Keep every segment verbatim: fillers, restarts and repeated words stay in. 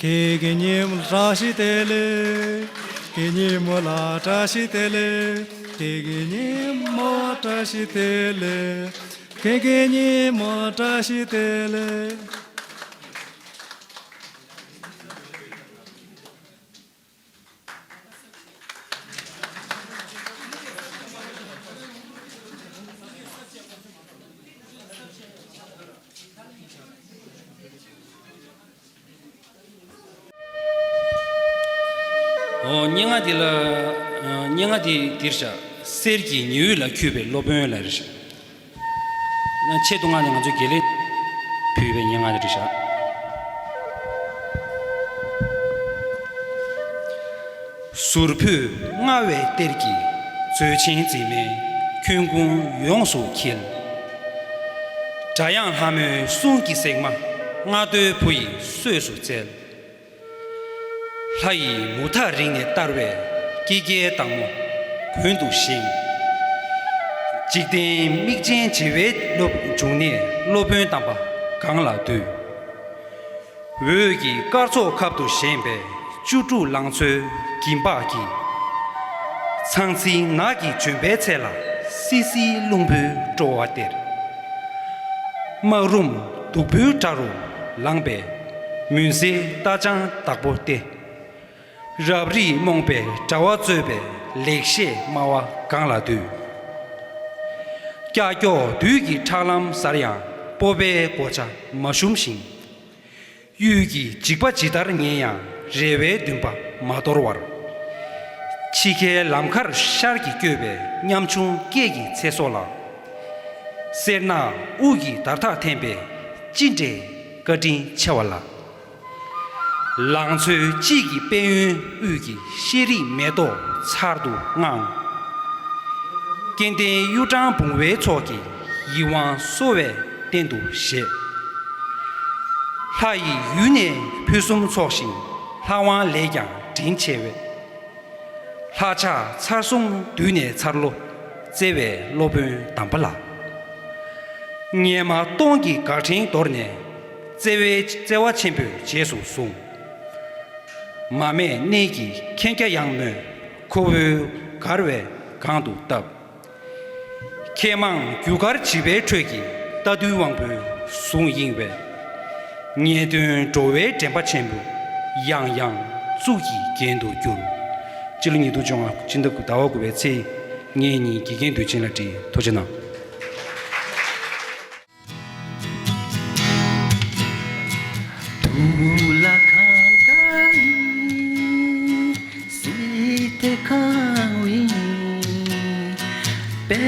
ཁྱེད་ཀྱི་ཉིན་མོ་བཀྲ་ཤིས་བདེ་ལེགས། ཁྱེད་ཉིན་མོ་ལ་བཀྲ་ཤིས་བདེ་ལེགས། ཁྱེད་ཀྱི་ཉིན་མོ་བཀྲ་ཤིས་བདེ་ལེགས། ཁྱེད་ཀྱི་ཉིན་མོ་བཀྲ་ཤིས་བདེ་ལེགས། ཨོ། སྙན་ངག་འདི་ལ། ཨ། སྙན་ངག་འདི་འདིར་བཞག་གསེར་གྱི་ཉི་འོད་ལ་འཁྱུད་པའི་སློབ་དཔོན་ལ་རེ་བཞག་ཆེད་དུ་མངགས་ནས་ང་ཚོས་དགེ་ལེགས་ཕུལ་བའི་སྙན་ངག་རེ་བཞག་ཟུར་ཕུད་མངའ་བའི་གཏེར་གྱི་མཛོད་ཆེན་འཛིན་མའི་ཁྱོན་ཀུན་ཡོངས་སུ་འཁྱིལ། སྒྲ་དབྱངས་ལྷ་མོའི་གསུང་གི་ཟེགས་མ་ལྔ་བདོའི་བུ་ཡི་གསོས་སུ་བསྩལ། ལྷ་ཡི་མུ་མཐའ་རིང་ནས་བསྟར་བའི་སྐྱེས་རྒྱལ་བདག་མོ་མགོན་དུ་བཞེངས། འཇིག་རྟེན་མིག་ཅན་བརྗེ་བའི་སློབ་འབྱུང་གནས་སློབ་དཔོན་དམ་པ་གང་ལ་འདུད། འོད་ཀྱི་སྐར་ཚོགས་ཁབ་ཏུ་བཞེངས་པའི་བཅུ་དྲུག་ལང་ཚོའི་འགྱིང་བག་གིས། ཚང་ཚིང་ནགས་ཀྱི་ལྗོན་པའི་ཚལ་ལ་སི་སིའི་རླུང་བུས་སྤྲོ་བ་སྟེར། སྨག་རུམ་བདུག་སྤོས་སྒྲ་རུ་ལངས་པའི་མུན་སེལ་རྟ་ལྗང་བདག་པོ་སྟེ། རབ་རིབ་རྨོངས་པའི་དགྲ་བོ་གཙོས་པའི་ལེགས་བཤད་སྨྲ་བ་གང་ལ་འདུད། ཀྱག་ཀྱོག་བདུད་ཀྱི་ཁྲག་ལམ་གཟར་ཡང་སྤོབས་པའི་གོ་ཆ་མ་ཞུམ་ཞིང་། གཡུལ་གྱི་འཇིགས་པ་ཇི་ལྟར་ཉེ་ཡང་རེ་བའི་འདུན་པ་མ་དོར་བར། འཆི་ཁའི་ལམ་ཁར་ཤར་གྱིས་བསྐྱོད་པའི་ཉམ་ཆུང་སྐྱེས་ཀྱི་ཚེ་སྲོག་ལ། སེར་ནག་དབུགས་ཀྱི་དར་ཐག་འཐེན་པའི་ཅི་འདྲའི་བཀའ་དྲིན་ཆེ་བ་ལ། ལང་ཚོའི་དཔྱིད་ཀྱི་དཔལ་ཡོན་དབུས་ཀྱི་ཤེས་རིག་མེ་ཏོག་ཚར་དུ་དངངས། སྐལ་ལྡན་གཡུ་སྦྲང་བུང་བའི་ཚོགས་ཀྱིས་ཡིད་དབང་གསོ་བའི་རྟེན་དུ་བཞེས། ལྷ་ཡི་ཡུལ་ནས་ཕུན་སུམ་ཚོགས་ཤིང་ལྷ་དབང་ལས་ཀྱང་དྲིན་ཆེ་བའི། ལྷ་ཕྱག་ཚར་གསུམ་བསྡུས་ནས་ཚར་ལོ་བརྩེ་བའི་སློབ་དཔོན་དམ་པ་ལགས། སྔས་མ་སྟོང་གི་འགག་འཕྲེང་དོར་ནས་བརྩེ་བའི་བརྩེ་བ་ཆེན་པོས་རྗེས་སུ་བཟུང་། མ་སྨད་གནས་ཀྱི་མཁྱེན་རྒྱ་ཡངས་མོས་ཁོ་བོའི་མགར་བའི་སྒང་དུ་བཏབ། མཁས་མང་རྒྱུ་སྐར་བྱིས་པའི་ཁྲོད་ཀྱི་རྟ་ཐུལ་དབང་པོའི་གཟུངས་དབྱིངས་པས། ངེས་དོན་འགྲོ་བའི་འདྲེན་པ་ཆེན་པོ་ཡང་ཡང་གཙུག་གི་རྒྱན་དུ་གྱུར། སྤྱི་ལོ་ཉིས་སྟོང་བཅོ་ལྔ་སྤྱི་ཟླ་དགུ་ཟླ་བ་དགུ་པའི་ཚེས་ཉེར་གཉིས་དགེ་རྒན་དུས་ཆེན་ལ་བཀྲིས། ཐུགས་རྗེ་གནང་། དུ་ལ་ཁང་ཀ་ཡི་སི་ཏེ་ཁང་བའི་པད་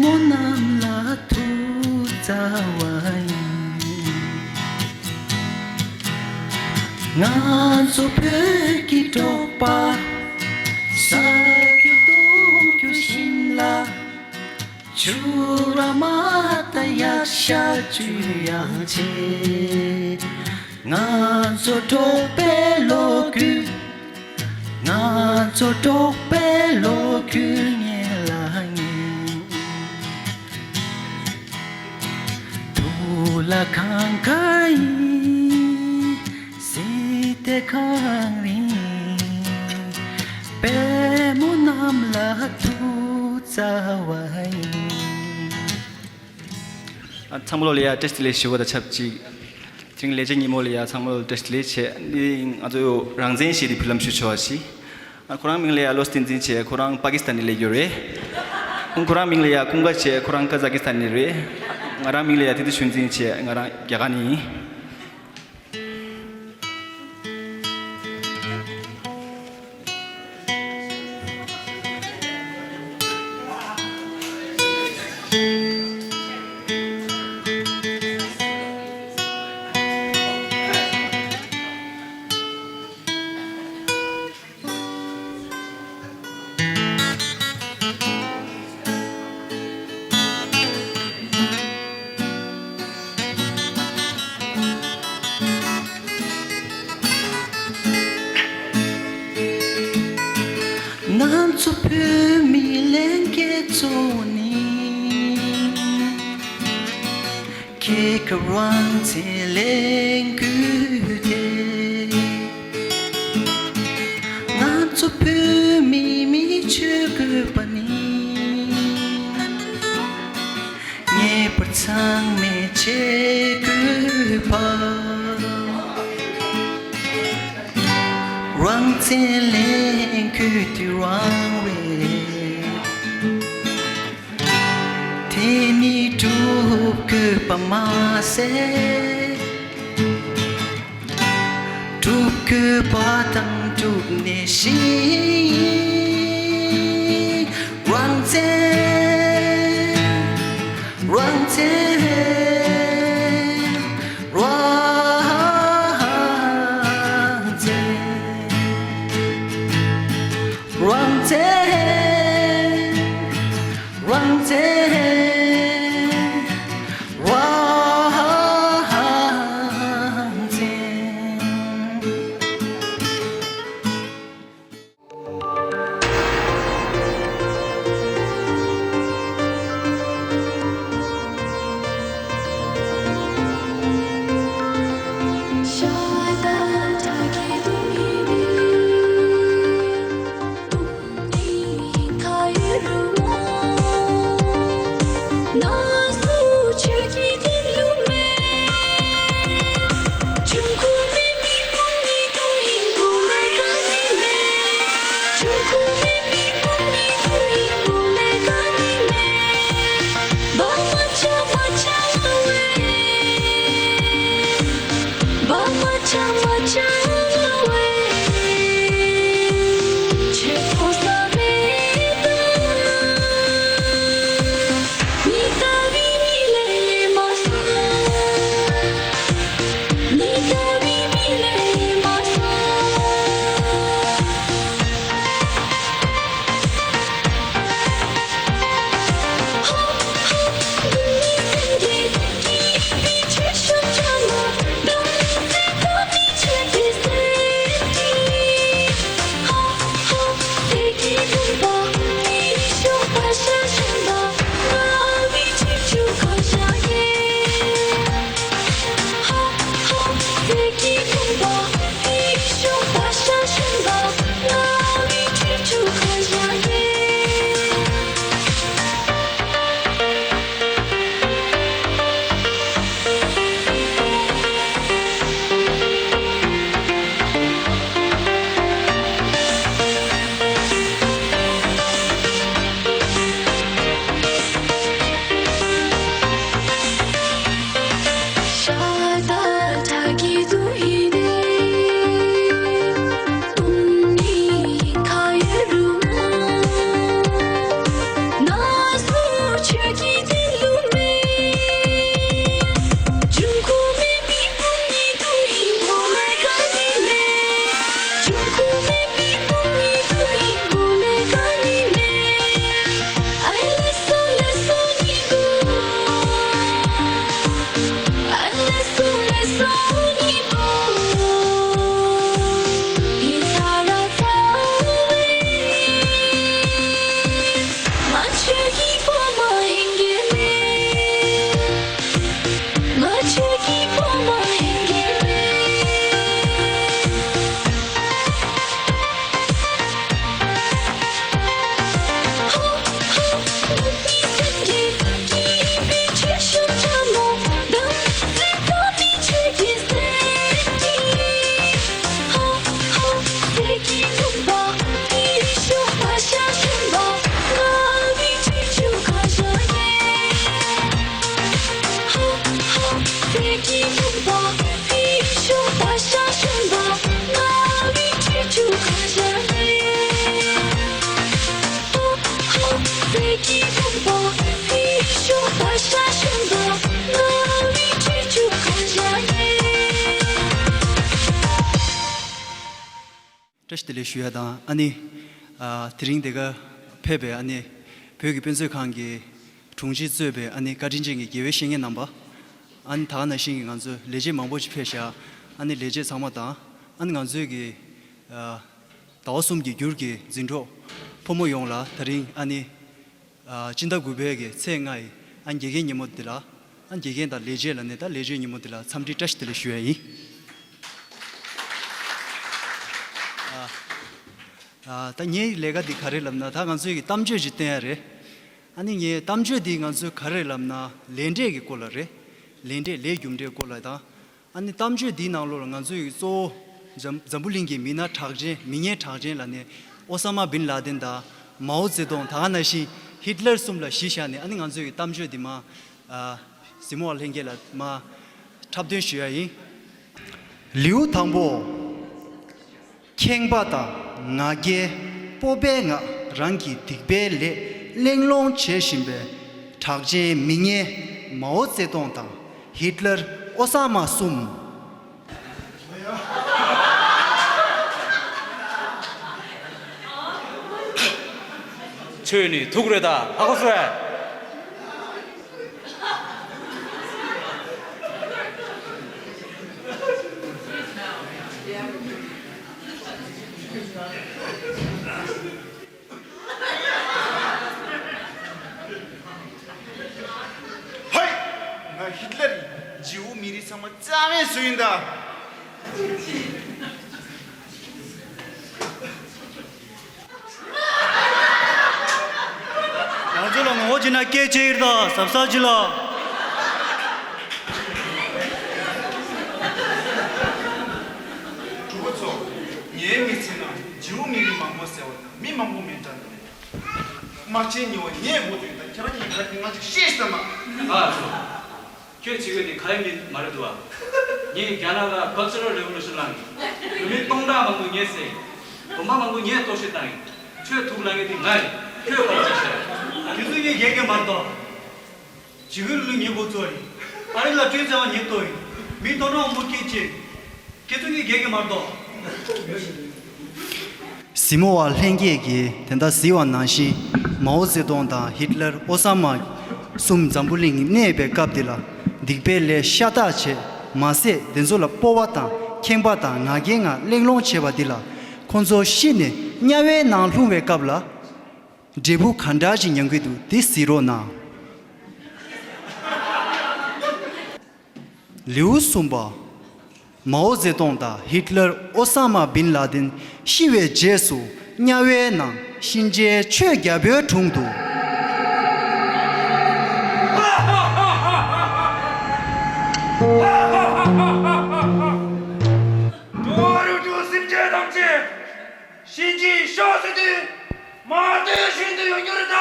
མོ་རྣམས་ལ་ཐུགས་བརྩེ་བ་ཡིས། ང་ཚོ་བོད་ཀྱི་འབྲོག་པ་ཟ་རྒྱུ་འཐུང་རྒྱུ་ཞིམ་ལ། ཆུ་ར་མ་ད་ཡག་ཤ་བཅུད་ཡང་ཆེ། ང་ཚོ་འབྲོག་པའི་ལོ་རྒྱུས། ང་ ང་ཚོ་འབྲོག་པའི་ལོ་རྒྱུས་ཉན་ལ་ཉན། དུག་ལ་གང་ག་ཡིན། སྲིད་དེ་གངས་རི་ཡིན། པད་མོ་གནམ་ལ་ཐུག་ཚར་བ་ཡིན། ཨ། ཚང་མ་ལོ་ལ་ཡ་བཀྲ་ཤིས་བདེ་ལེགས་ཞུ་བ་དང་ཆབས་ཅིག་དེ་རིང་ལས་བྱེད་ཉིན་མོ་ལ་ཡ་ཚང་མ་ལོ་བཀྲ་ཤིས་བདེ་ལེགས་བྱས། འདི་ང་ཚོ་རང་བཙན་ཞེས་དེ་ཕུལ་ལམ་ཞུ་ཆོག་པ་ཞིག་ཨ། ཁོ་རང་མིང་ལ་ཡ་བློ་བསྟན་འཛིན་བྱས། ཁོ་རང་པ་ཀི་སི་ཐན་ནས་སླེབས་ཡོད་རེད། ཁོང་ཁོ་རང་མིང་ལ་ཡ་ཀུན་དགའ་བྱས། ཁོ་རང་ཀ་ཛ་ཀི་སི་ཐན་ནས་རེད། ང་རང་མིང་ལ་ཡ་དེ་དུས་ཆོས་འཛིན་བྱས། ང་རང་རྒྱ་གར་ནས་ཡིན། ང་ཚོ་བོད་མི་ལྷན་རྒྱས་ཚོ་ནི། ཁྱེད་ཀྱི་རང་བཙན་ལས་འགུལ་དེ། ང་ཚོ་བོད་མི་མི་ཆོས་དགོས་པ་ནི། ངེས་པར་ཚང་མས་བྱེད་དགོས་པ། རང་བཙན་ལས་འགུལ་དེ་རང་རེད། དེ་ནི་སྒྲུབ་དགོས་པ་མ་ཟད། སྒྲུབ་དགོས་པ་དང་སྒྲུབ་ནས་ཤིག་རང་བཙན། རང་བཙན། རང་བཙན། རང་བཙན། རང་བཙན། རང་བཙན། བཀྲ་ཤིས་བདེ་ལེགས་ཞུ་ཡ་དང་། ཨ་ནི། ཨ། དེ་རིང་འདི་ག་ཕེབས་པའི་ཨ་ནི་བོད་ཀྱི་དཔེ་མཛོད་ཁང་གི་དྲུང་ཆེ་གཙོས་པའི་ཨ་ནི་བཀའ་དྲིན་ཅན་གྱི་དགེ་བའི་བཤེས་གཉེན་རྣམ་པ། ཨ་ནི་ད་ག་ནང་བཞིན་གྱི་ང་ཚོ་ལས་བྱེད་མང་པོ་ཞིག་ཕེབས་ཤག་ཨ་ནི་ལས་བྱེད་ཚང་མ་དང་། ཨ་ནི་ང་ཚོའི་གི། ཨ། ཟླ་བ་གསུམ་གྱི་འགྱུར་གྱི་འཛིན་གྲོགས་ཕོ་མོ་ཡོངས་ལ་དེ་རིང་ཨ་ནི། ཨ། སྤྱི་ཟླ་དགུ་པའི་གི་ཚེས་ལྔ་ཡི་ཨ་དགེ་རྒན་ཉིན་མོ་འདི་ལ། ཨ་དགེ་རྒན་དང་ལས་བྱེད་ལ་ནི་ད་ལས་བྱེད་ཉིན་མོ་འདི་ལ་འཚམས་འདྲི་བཀྲ་ཤིས་བདེ་ལེགས་ཞུ་ཡ་ཡིན། ཨ། ཨ། ད་ངའི་ལས་ཀ་འདི་ག་རེ་ལབ་ན། ད་ང་ཚོའི་གི་གཏམ་བརྗོད་ཅིག་བསྟན་ཡ་རེད། ཨ་ནི་ངའི་གཏམ་བརྗོད་འདི་ང་ཚོའི་ག་རེ་ལབ་ན། ལས་འབྲས་ཀྱི་སྐོར་ལ་རེད། ལས་འབྲས་ལས་རྒྱུ་འབྲས་སྐོར་ལ་དང་། ཨ་ནི་གཏམ་བརྗོད་འདིའི་ནང་ལོགས་ལ་ང་ཚོའི་གཙོ་བོ་འཛམ་འཛམ་བུ་གླིང་གི་མི་སྣ་གྲགས་ཅན། མི་ངན་གྲགས་ཅན་ལ་ནི་ཨོ་ས་མ་བིན་ལ་དིན་དང་མའོ་ཙེ་ཏུང་། ད་ག་ནང་བཞིན་ཧིད་ལར་གསུམ་ལ་གཞི་བཞག་ནས། ཨ་ནི་ང་ཚོའི་གི་གཏམ་བརྗོད་འདི་མ། ཨ། གཟིགས་མོ་བ་ལྷན་རྒྱས་ལ་མ་འཁྲབ་སྟོན་ཞུ་ཡ་ཡིན། ལེའུ་དང་པོ། ཁེངས་པ་དང་ང་རྒྱལ། སྤོབས་པའི་ངང་རང་གི་སྡིག་པའི་ལས་གླེང་སློང་བྱེད་བཞིན་པའི་གྲགས་ཅན་མི་ངན་མའོ་ཙེ་ཏུང་དང་ཧིད་ལར་ཨོ་ས་མ་གསུམ། ཁྱོད་ནི་ཐུག་རེད་ད། ཧ་གོ་སོང་ངས། ཧའི། ང་ཧིད་ལར་ཡིན། ཇིའུ་མི་རིགས་ཚང་མ་རྩ་མེད་བཟོ་ཡིན་ད། ང་ཚོ་ལ་ངོ་རྒོལ་བྱེད་ན་སྐད་ཆ་ཡིར་དང་གཟབ་གཟབ་བྱེད་ལ། གྲོགས་པོ་ཚོ། ངའི་མི་ཚེ་ནང་ཇིའུ་མི་རིགས་མང་པོ་ཟེར་བ་དང་མི་མང་པོ་མེད་འདྲ་འདུག་དམག་ཆེན་གཉིས་པ་ངས་འགོ་བཙུགས་ཡིན་ད། ཁྱེད་རང་གཉིས་ག་རེ་ང་ཅིག་ཤེས་སམ། ཨ་ཚོ། ཁྱོད་བྱེད་དགོས་དེ་ག་ཡེ་མི་མ་རེད་འདུག་ཨ། ངས་རྒྱ་ནག་ལ་Cultural Revolution་བསླངས་ཡིན། བོད་མི་སྟོང་ཕྲག་མང་པོ་ངས་བསད་ཡིན། བོད་དམག་མང་པོ་ངས་གཏོར་བཤིག་བཏང་ཡིན། ཁྱོད་ཐུག་ལ་ངས་དེ་ང་ཡིན། ཁྱོད་ག་རེ་བྱས་ཤག་དེ་ཚོ་ངས་རྒྱལ་ཁ་མ་གཏོགས། ཇི་གུ་ལུ་ངས་འགོ་བཙུགས་ཡིན། ཨ་རི་ལ་ཀྲིན་ཚེ་བ་ངས་གཏོར་ཡིན། མི་སྟོང་ཕྲག་མང་པོ་སྐྱེལ་བྱས། ཁྱེད་ཚོ་ངས་རྒྱལ་ཁ་མ་གཏོགས། གཟིགས་མོ་བ་ལྷན་རྒྱས་ཀྱིས་དེ་འདྲ་གཟིགས་པ་ནང་བཞིན། མའོ་ཙེ་ཏུང་དང་ཧིད་ལར་ཨོ་ས་མ་གསུམ་འཛམ་བུ་གླིང་གནས་པའི་སྐབས་འདི་ལ་སྡིག་པའི་ལས་ཤ་སྟག་བྱས་མ་ཟད། དེ་ཚོ་ལ་སྤོབས་པ་དང་ཁེངས་པ་དང་ང་རྒྱལ་ངང་གླེང་སློང་བྱས་པ་འདི་ལ། ཁོང་ཚོ་ཤི་ནས་དམྱལ་བའི་ནང་ལྷུང་བའི་སྐབས་ལ་འབྲས་བུ་ག་འདྲ་ཞིག་མྱོང་གི་འདུག་འདི་གཟིགས་རོགས་གནང་། ལེའུ་གསུམ་པ། མའོ་ཙེ་ཏུང་དང་ཧིད་ལར་ཨོ་ས་མ་བིན་ལ་དིན་ཤི་བའི་རྗེས་སུ་དམྱལ་བའི་ནང་གཤིན་རྗེའི་ཆོས་རྒྱལ་པོའི་དྲུང་དུ། འགྲོ་བ་རིགས་དྲུག་སེམས་ཅན་ཐམས་ཅད། གཤིན་རྗེའི་གཤོག་ཟེར་དུས་མ་ལྟོས་ཤིན་ཏུ་ཡོང་རྒྱུ་རེད་ད།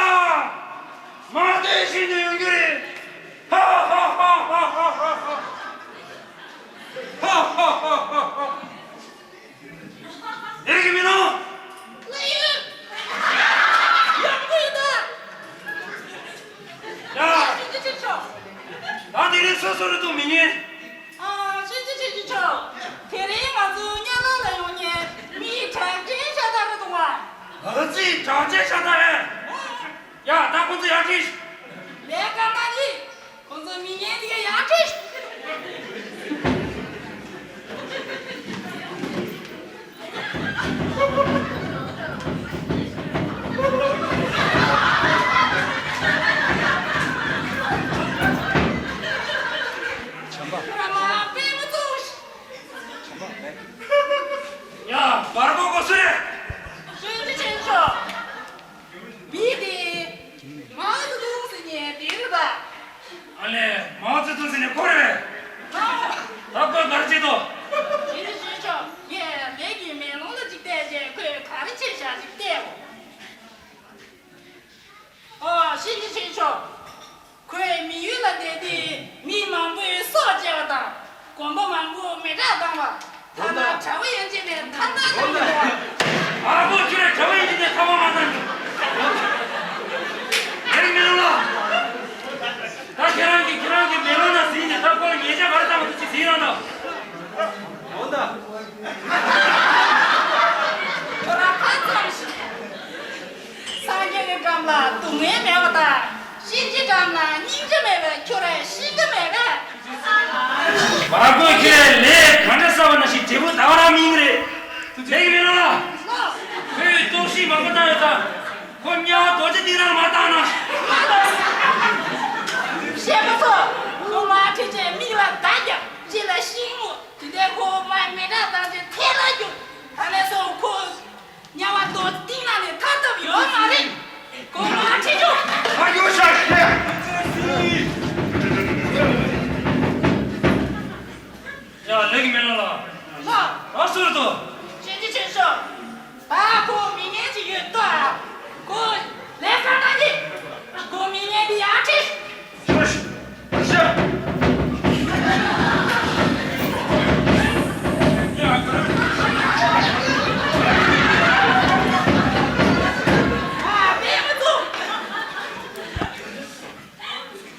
མ་ལྟོས་ཤིན་ཏུ་ཡོང་རྒྱུ་རེད། ཧ་ཧ་ཧ། ཡོད་ཀྱི་མིན་ནམ། ལགས་ཡོད། ཡག་པོ་ཡོད་ད། ཡ། ད་དེ་རིང་སོ་སོ་རེ་དུ་མི་ཉན། ཨ། ཤེས་ཀྱི་ཤེས་ཀྱི་ཆོག་དེ་རིང་ང་ཚོ་དམྱལ་བ་ལ་ཡོང་མཁན་མི་གྲགས་ཅན་ཤ་སྟག་རེད་འདུག་བ། ཨ་ཙི། གྲགས་ཅན་ཤ་སྟག་རེད། ཡ། ད་ཁོང་ཚོ་ཡར་ཁྲིད། ལས་ཀ་མ་ནི། ཁོང་ཚོ་མི་ངན་འདི་ག་ཡར་ཁྲིད། བྱམས་པ། ཡ། བར་པོ་གོ་སེ། ཤེས་ཀྱི་ཤེས་ཆོག་མི་དེ། མའོ་ཙེ་ཏུང་ཟེར་མཁན་དེ་རེད་པ། ཨ་ལས། མའོ་ཙེ་ཏུང་ཟེར་མཁན་ཁོ་རེད་པས། ད་ཁོས་ག་རེ་བྱེད་དོ། ཡིན་ནི་ཞུས་ཆོག་ངས་ལས་ཀྱི་མེ་ལོང་ལ་ཅིག་བལྟས་རྗེས་ཁོས་ག་རེ་བྱས་བཞག་ཅིག་བལྟས་འོ། ཨོ། ཤེས་ཀྱི་ཤེས་ཆོག་ཁོས་མི་ཡུལ་ལ་བསྡད་དུས་མི་མང་པོས་སྲོག་བཅད་པ་དང་། དགོན་པ་མང་པོ་མེ་སྲེག་བཏང་བ། ཐ་ན་གྲྭ་པ་ཡན་ཆད་ནས་ཐར་ཐབས་བཏང་གི་འདུག་བ། ཨ་ཁུ། ཁྱོད་རང་གྲྭ་པ་ཡན་ཆད་ནས་ཐར་པ་མ་བཏང་། ཡར་མི་ལོ་ལ། ད་ཁྱེད་རང་གིས་ཁྱེད་རང་གི་མེ་ལོང་ན་གཟིགས་ནས་ད་ཁོ་ལ་ཉེས་ཆད་ག་རེ་བཏང་བ་འདུག་ཅིག་གཟིགས་རོགས་གནང་། འོ་ད། སྡུག་བསྔལ་མེད་པ་དང་། གཤིན་རྗེ་འགྲམ་ན་སྙིང་རྗེ་མེད་པས་ཁྱོད་རང་ཤི་གི་མེད་པས། བར་སྐོར་ཁྱེད་ལས་གང་འདྲ་བསགས་པ་ན་ཞིག་འབྲས་བུ་ད་བ་རང་མིན་གི་རེད། དེ་ཡིན་མིན་ལ། ཁོས་ལྟོགས་ཤི་མང་པོ་བཏང་ཡོད་ད། ཁོ་དམྱལ་བ་རྡོ་རྗེ་གདན་རང་མ་བཏང་ན། ཤེས་པ་ཚོ། ཁོ་མ་ཁྲིད་ཅེས་མིག་ལ་མདའ་རྒྱབ། ལྕེ་ལ་ཤིང་མོ། དེ་འདྲའི་ཁོ་མ་མེ་སྲེག་བཏང་ཅེས་ཐལ་ལ་རྒྱུག་ད་ནས་བཟུང་ཁོ། དམྱལ་བ་རྡོ་རྗེ་གདན་ནང་ནས་ཐར་ཐབས་ཡོད་མ་རེད། ཁོ་མ་ཁྲིད་རྒྱུ། ཨ་ཡོ་ཤ་ཤེ། ཡ་ལེགས་མེད་ལ་ལ། ལ། ཨ་སུར་དོ། གཤིན་རྗེ་ཆོས་སྐྱོང་། ད་ཁོ་མི་ངན་ཅིག་ཡོད་ལྟོས། ཁོ་ལས་ཀ་ན་གི། ཁོ་མི་ངན་འདི་ཡར་ཁྲིད།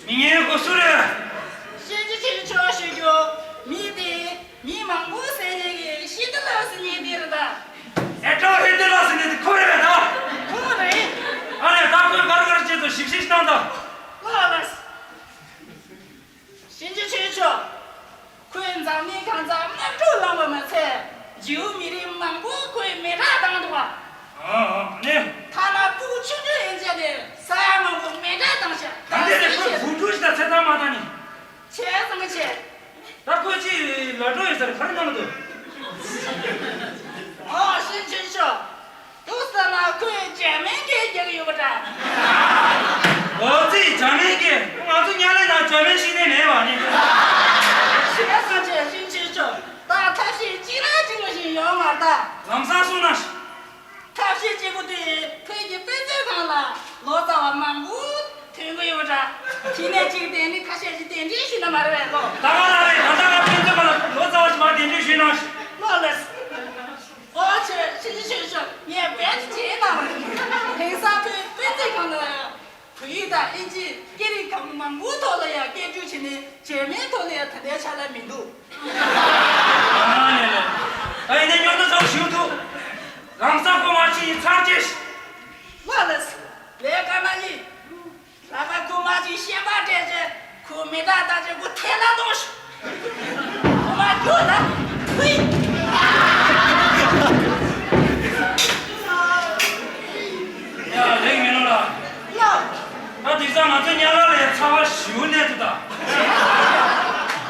མི་ངན་ཁོ་སུ་རེད། གཤིན་རྗེ་ཆོས་སྐྱོང་ཞུ་རྒྱུ། མི་དེ་མི་མང་པོ་བསད་མཁན་གྱི་ཤི་ཏི་ལ་ཟེར་མཁན་དེ་རེད་ད། ཨེ་ཏྲོ་ཧི་ཏི་ལ་ཟེར་མཁན་དེ་ཁོ་རེད་པས་ད། ཁོ་རེད། ཨ་ནི་ད་ཁོས་ག་རེ་ག་རེ་བྱེད་དུ་ཞིབ་བཤེར་བཏང་དང་། ལགས་ལགས། གཤིན་རྗེ་ཆོས་སྐྱོང་། ཁོས་འཛམ་གླིང་གང་ས་དམག་འཁྲུག་བསླངས་པ་མ་ཚད། རྗེའུ་མི་རིགས་མང་པོ་ཁོས་མེ་སྲེག་བཏང་འདུག་པ། ཨ་ཨ་ནི། ཐ་ན་ཕྲུ་གུ་ཆུང་ཆུང་ཡན་ཆད་ནས་ས་ཡ་མང་པོ་མེ་སྲེག་བཏང་ཤག་ད་ལྟའི་ནས་ཁོས་བུ་ཕྲུག་ཞིག་དང་ཚེ་ཐར་མ་བཏང་ནི། བྱས་ཙང་བྱས། ད་ཁོས་ཅི་ལ་འགྲོ་ཡོད་ས་རེད། ག་རེ་གནང་གི་འདུག་ཨོ་གཤིན་རྗེ་ཆོས་སྐྱོང་། དུ་ས་ན་ཁོས་འཇར་མན་སྐད་རྒྱག་གི་ཡོད་པ་འདྲ། འོ་ཙི་འཇར་མན་སྐད། ང་ཚོ་དམྱལ་བའི་ནང་འཇར་མན་ཤེས་མཁན་མེད་པ་ནི། བྱས་ཙང་བྱས་གཤིན་རྗེ་ཆོས་སྐྱོང་། ད་ཐབས་ཤེས་གཅིག་རང་གཅིག་མ་ཞིག་ཡོད་མ་རེད་ད། ལམ་སང་གསུངས་ན། ཐབས་ཤེས་གཅིག་པུ་དེ་བོད་ཀྱི་དཔེ་མཛོད་ཁང་ལ་ལོ་ཙཱ་བ་མང་པོ་ཐོན་གྱི་ཡོད་པ་འདྲ། དེ་ནས་གཅིག་དེ་ནི་ཁ་ཤས་ཀྱིས་གདན་འདྲེན་ཞུས་ན་མ་རེད་པས་ལོ། ད་ག་ལ་རེད། ད་ལྟ་ང་དཔེ་མཛོད་ཁང་ལ་ལོ་ཙཱ་བ་ཞིག་མར་གདན་འདྲེན་ཞུས་ན། ལོ་ལགས། ཨོ་ཆོས་གཤིན་རྗེ་ཆོས་སྐྱོང་། ངས་བེད་ཀྱི་བྱས་གནང་བ་རེད། དེང་སང་བོད་དཔེ་མཛོད་ཁང་ལ་བོད་ཡིག་དང་ཨིན་ཇི་སྐད་རིགས་གང་མང་པོའི་ཐོག་ལ་ཡང་སྐད་སྒྱུར་བྱས་ནས་འཇར་མན་ཐོག་ལ་ཡང་ད་ལྟའི་ཆ་ལ་མི་འདུག་ཨ་ལེ་ལེ། ད་ཡིན་ནའི་སྨྱོ་ནོར་ཚ་པོ་ཞིག་འདུག་ལམ་སང་ཁོ་མ་ཕྱིན་ཡིན་ཚར་གྱིས། ལགས་ལགས། ལས་ཀ་མ་ཡིན། ལྷག་པར་ཁོ་མ་ཕྱིན་ཤན་པ་སྤྲད་བྱས་ཁོ་མེ་སྲེག་བཏང་བྱས་ཁོ་ཐལ་ལ་གཏོང་ཤོག་ཁོ་མ་རྒྱུགས་ད། ཧུའི། ཡ་ལེགས་མེད་ལོ་ལ། ལགས། ད་དེང་སང་ང་ཚོ་དམྱལ་བ་ལས་ཚ་བ་ཞེ་པོ་གནས་འདུག་ད།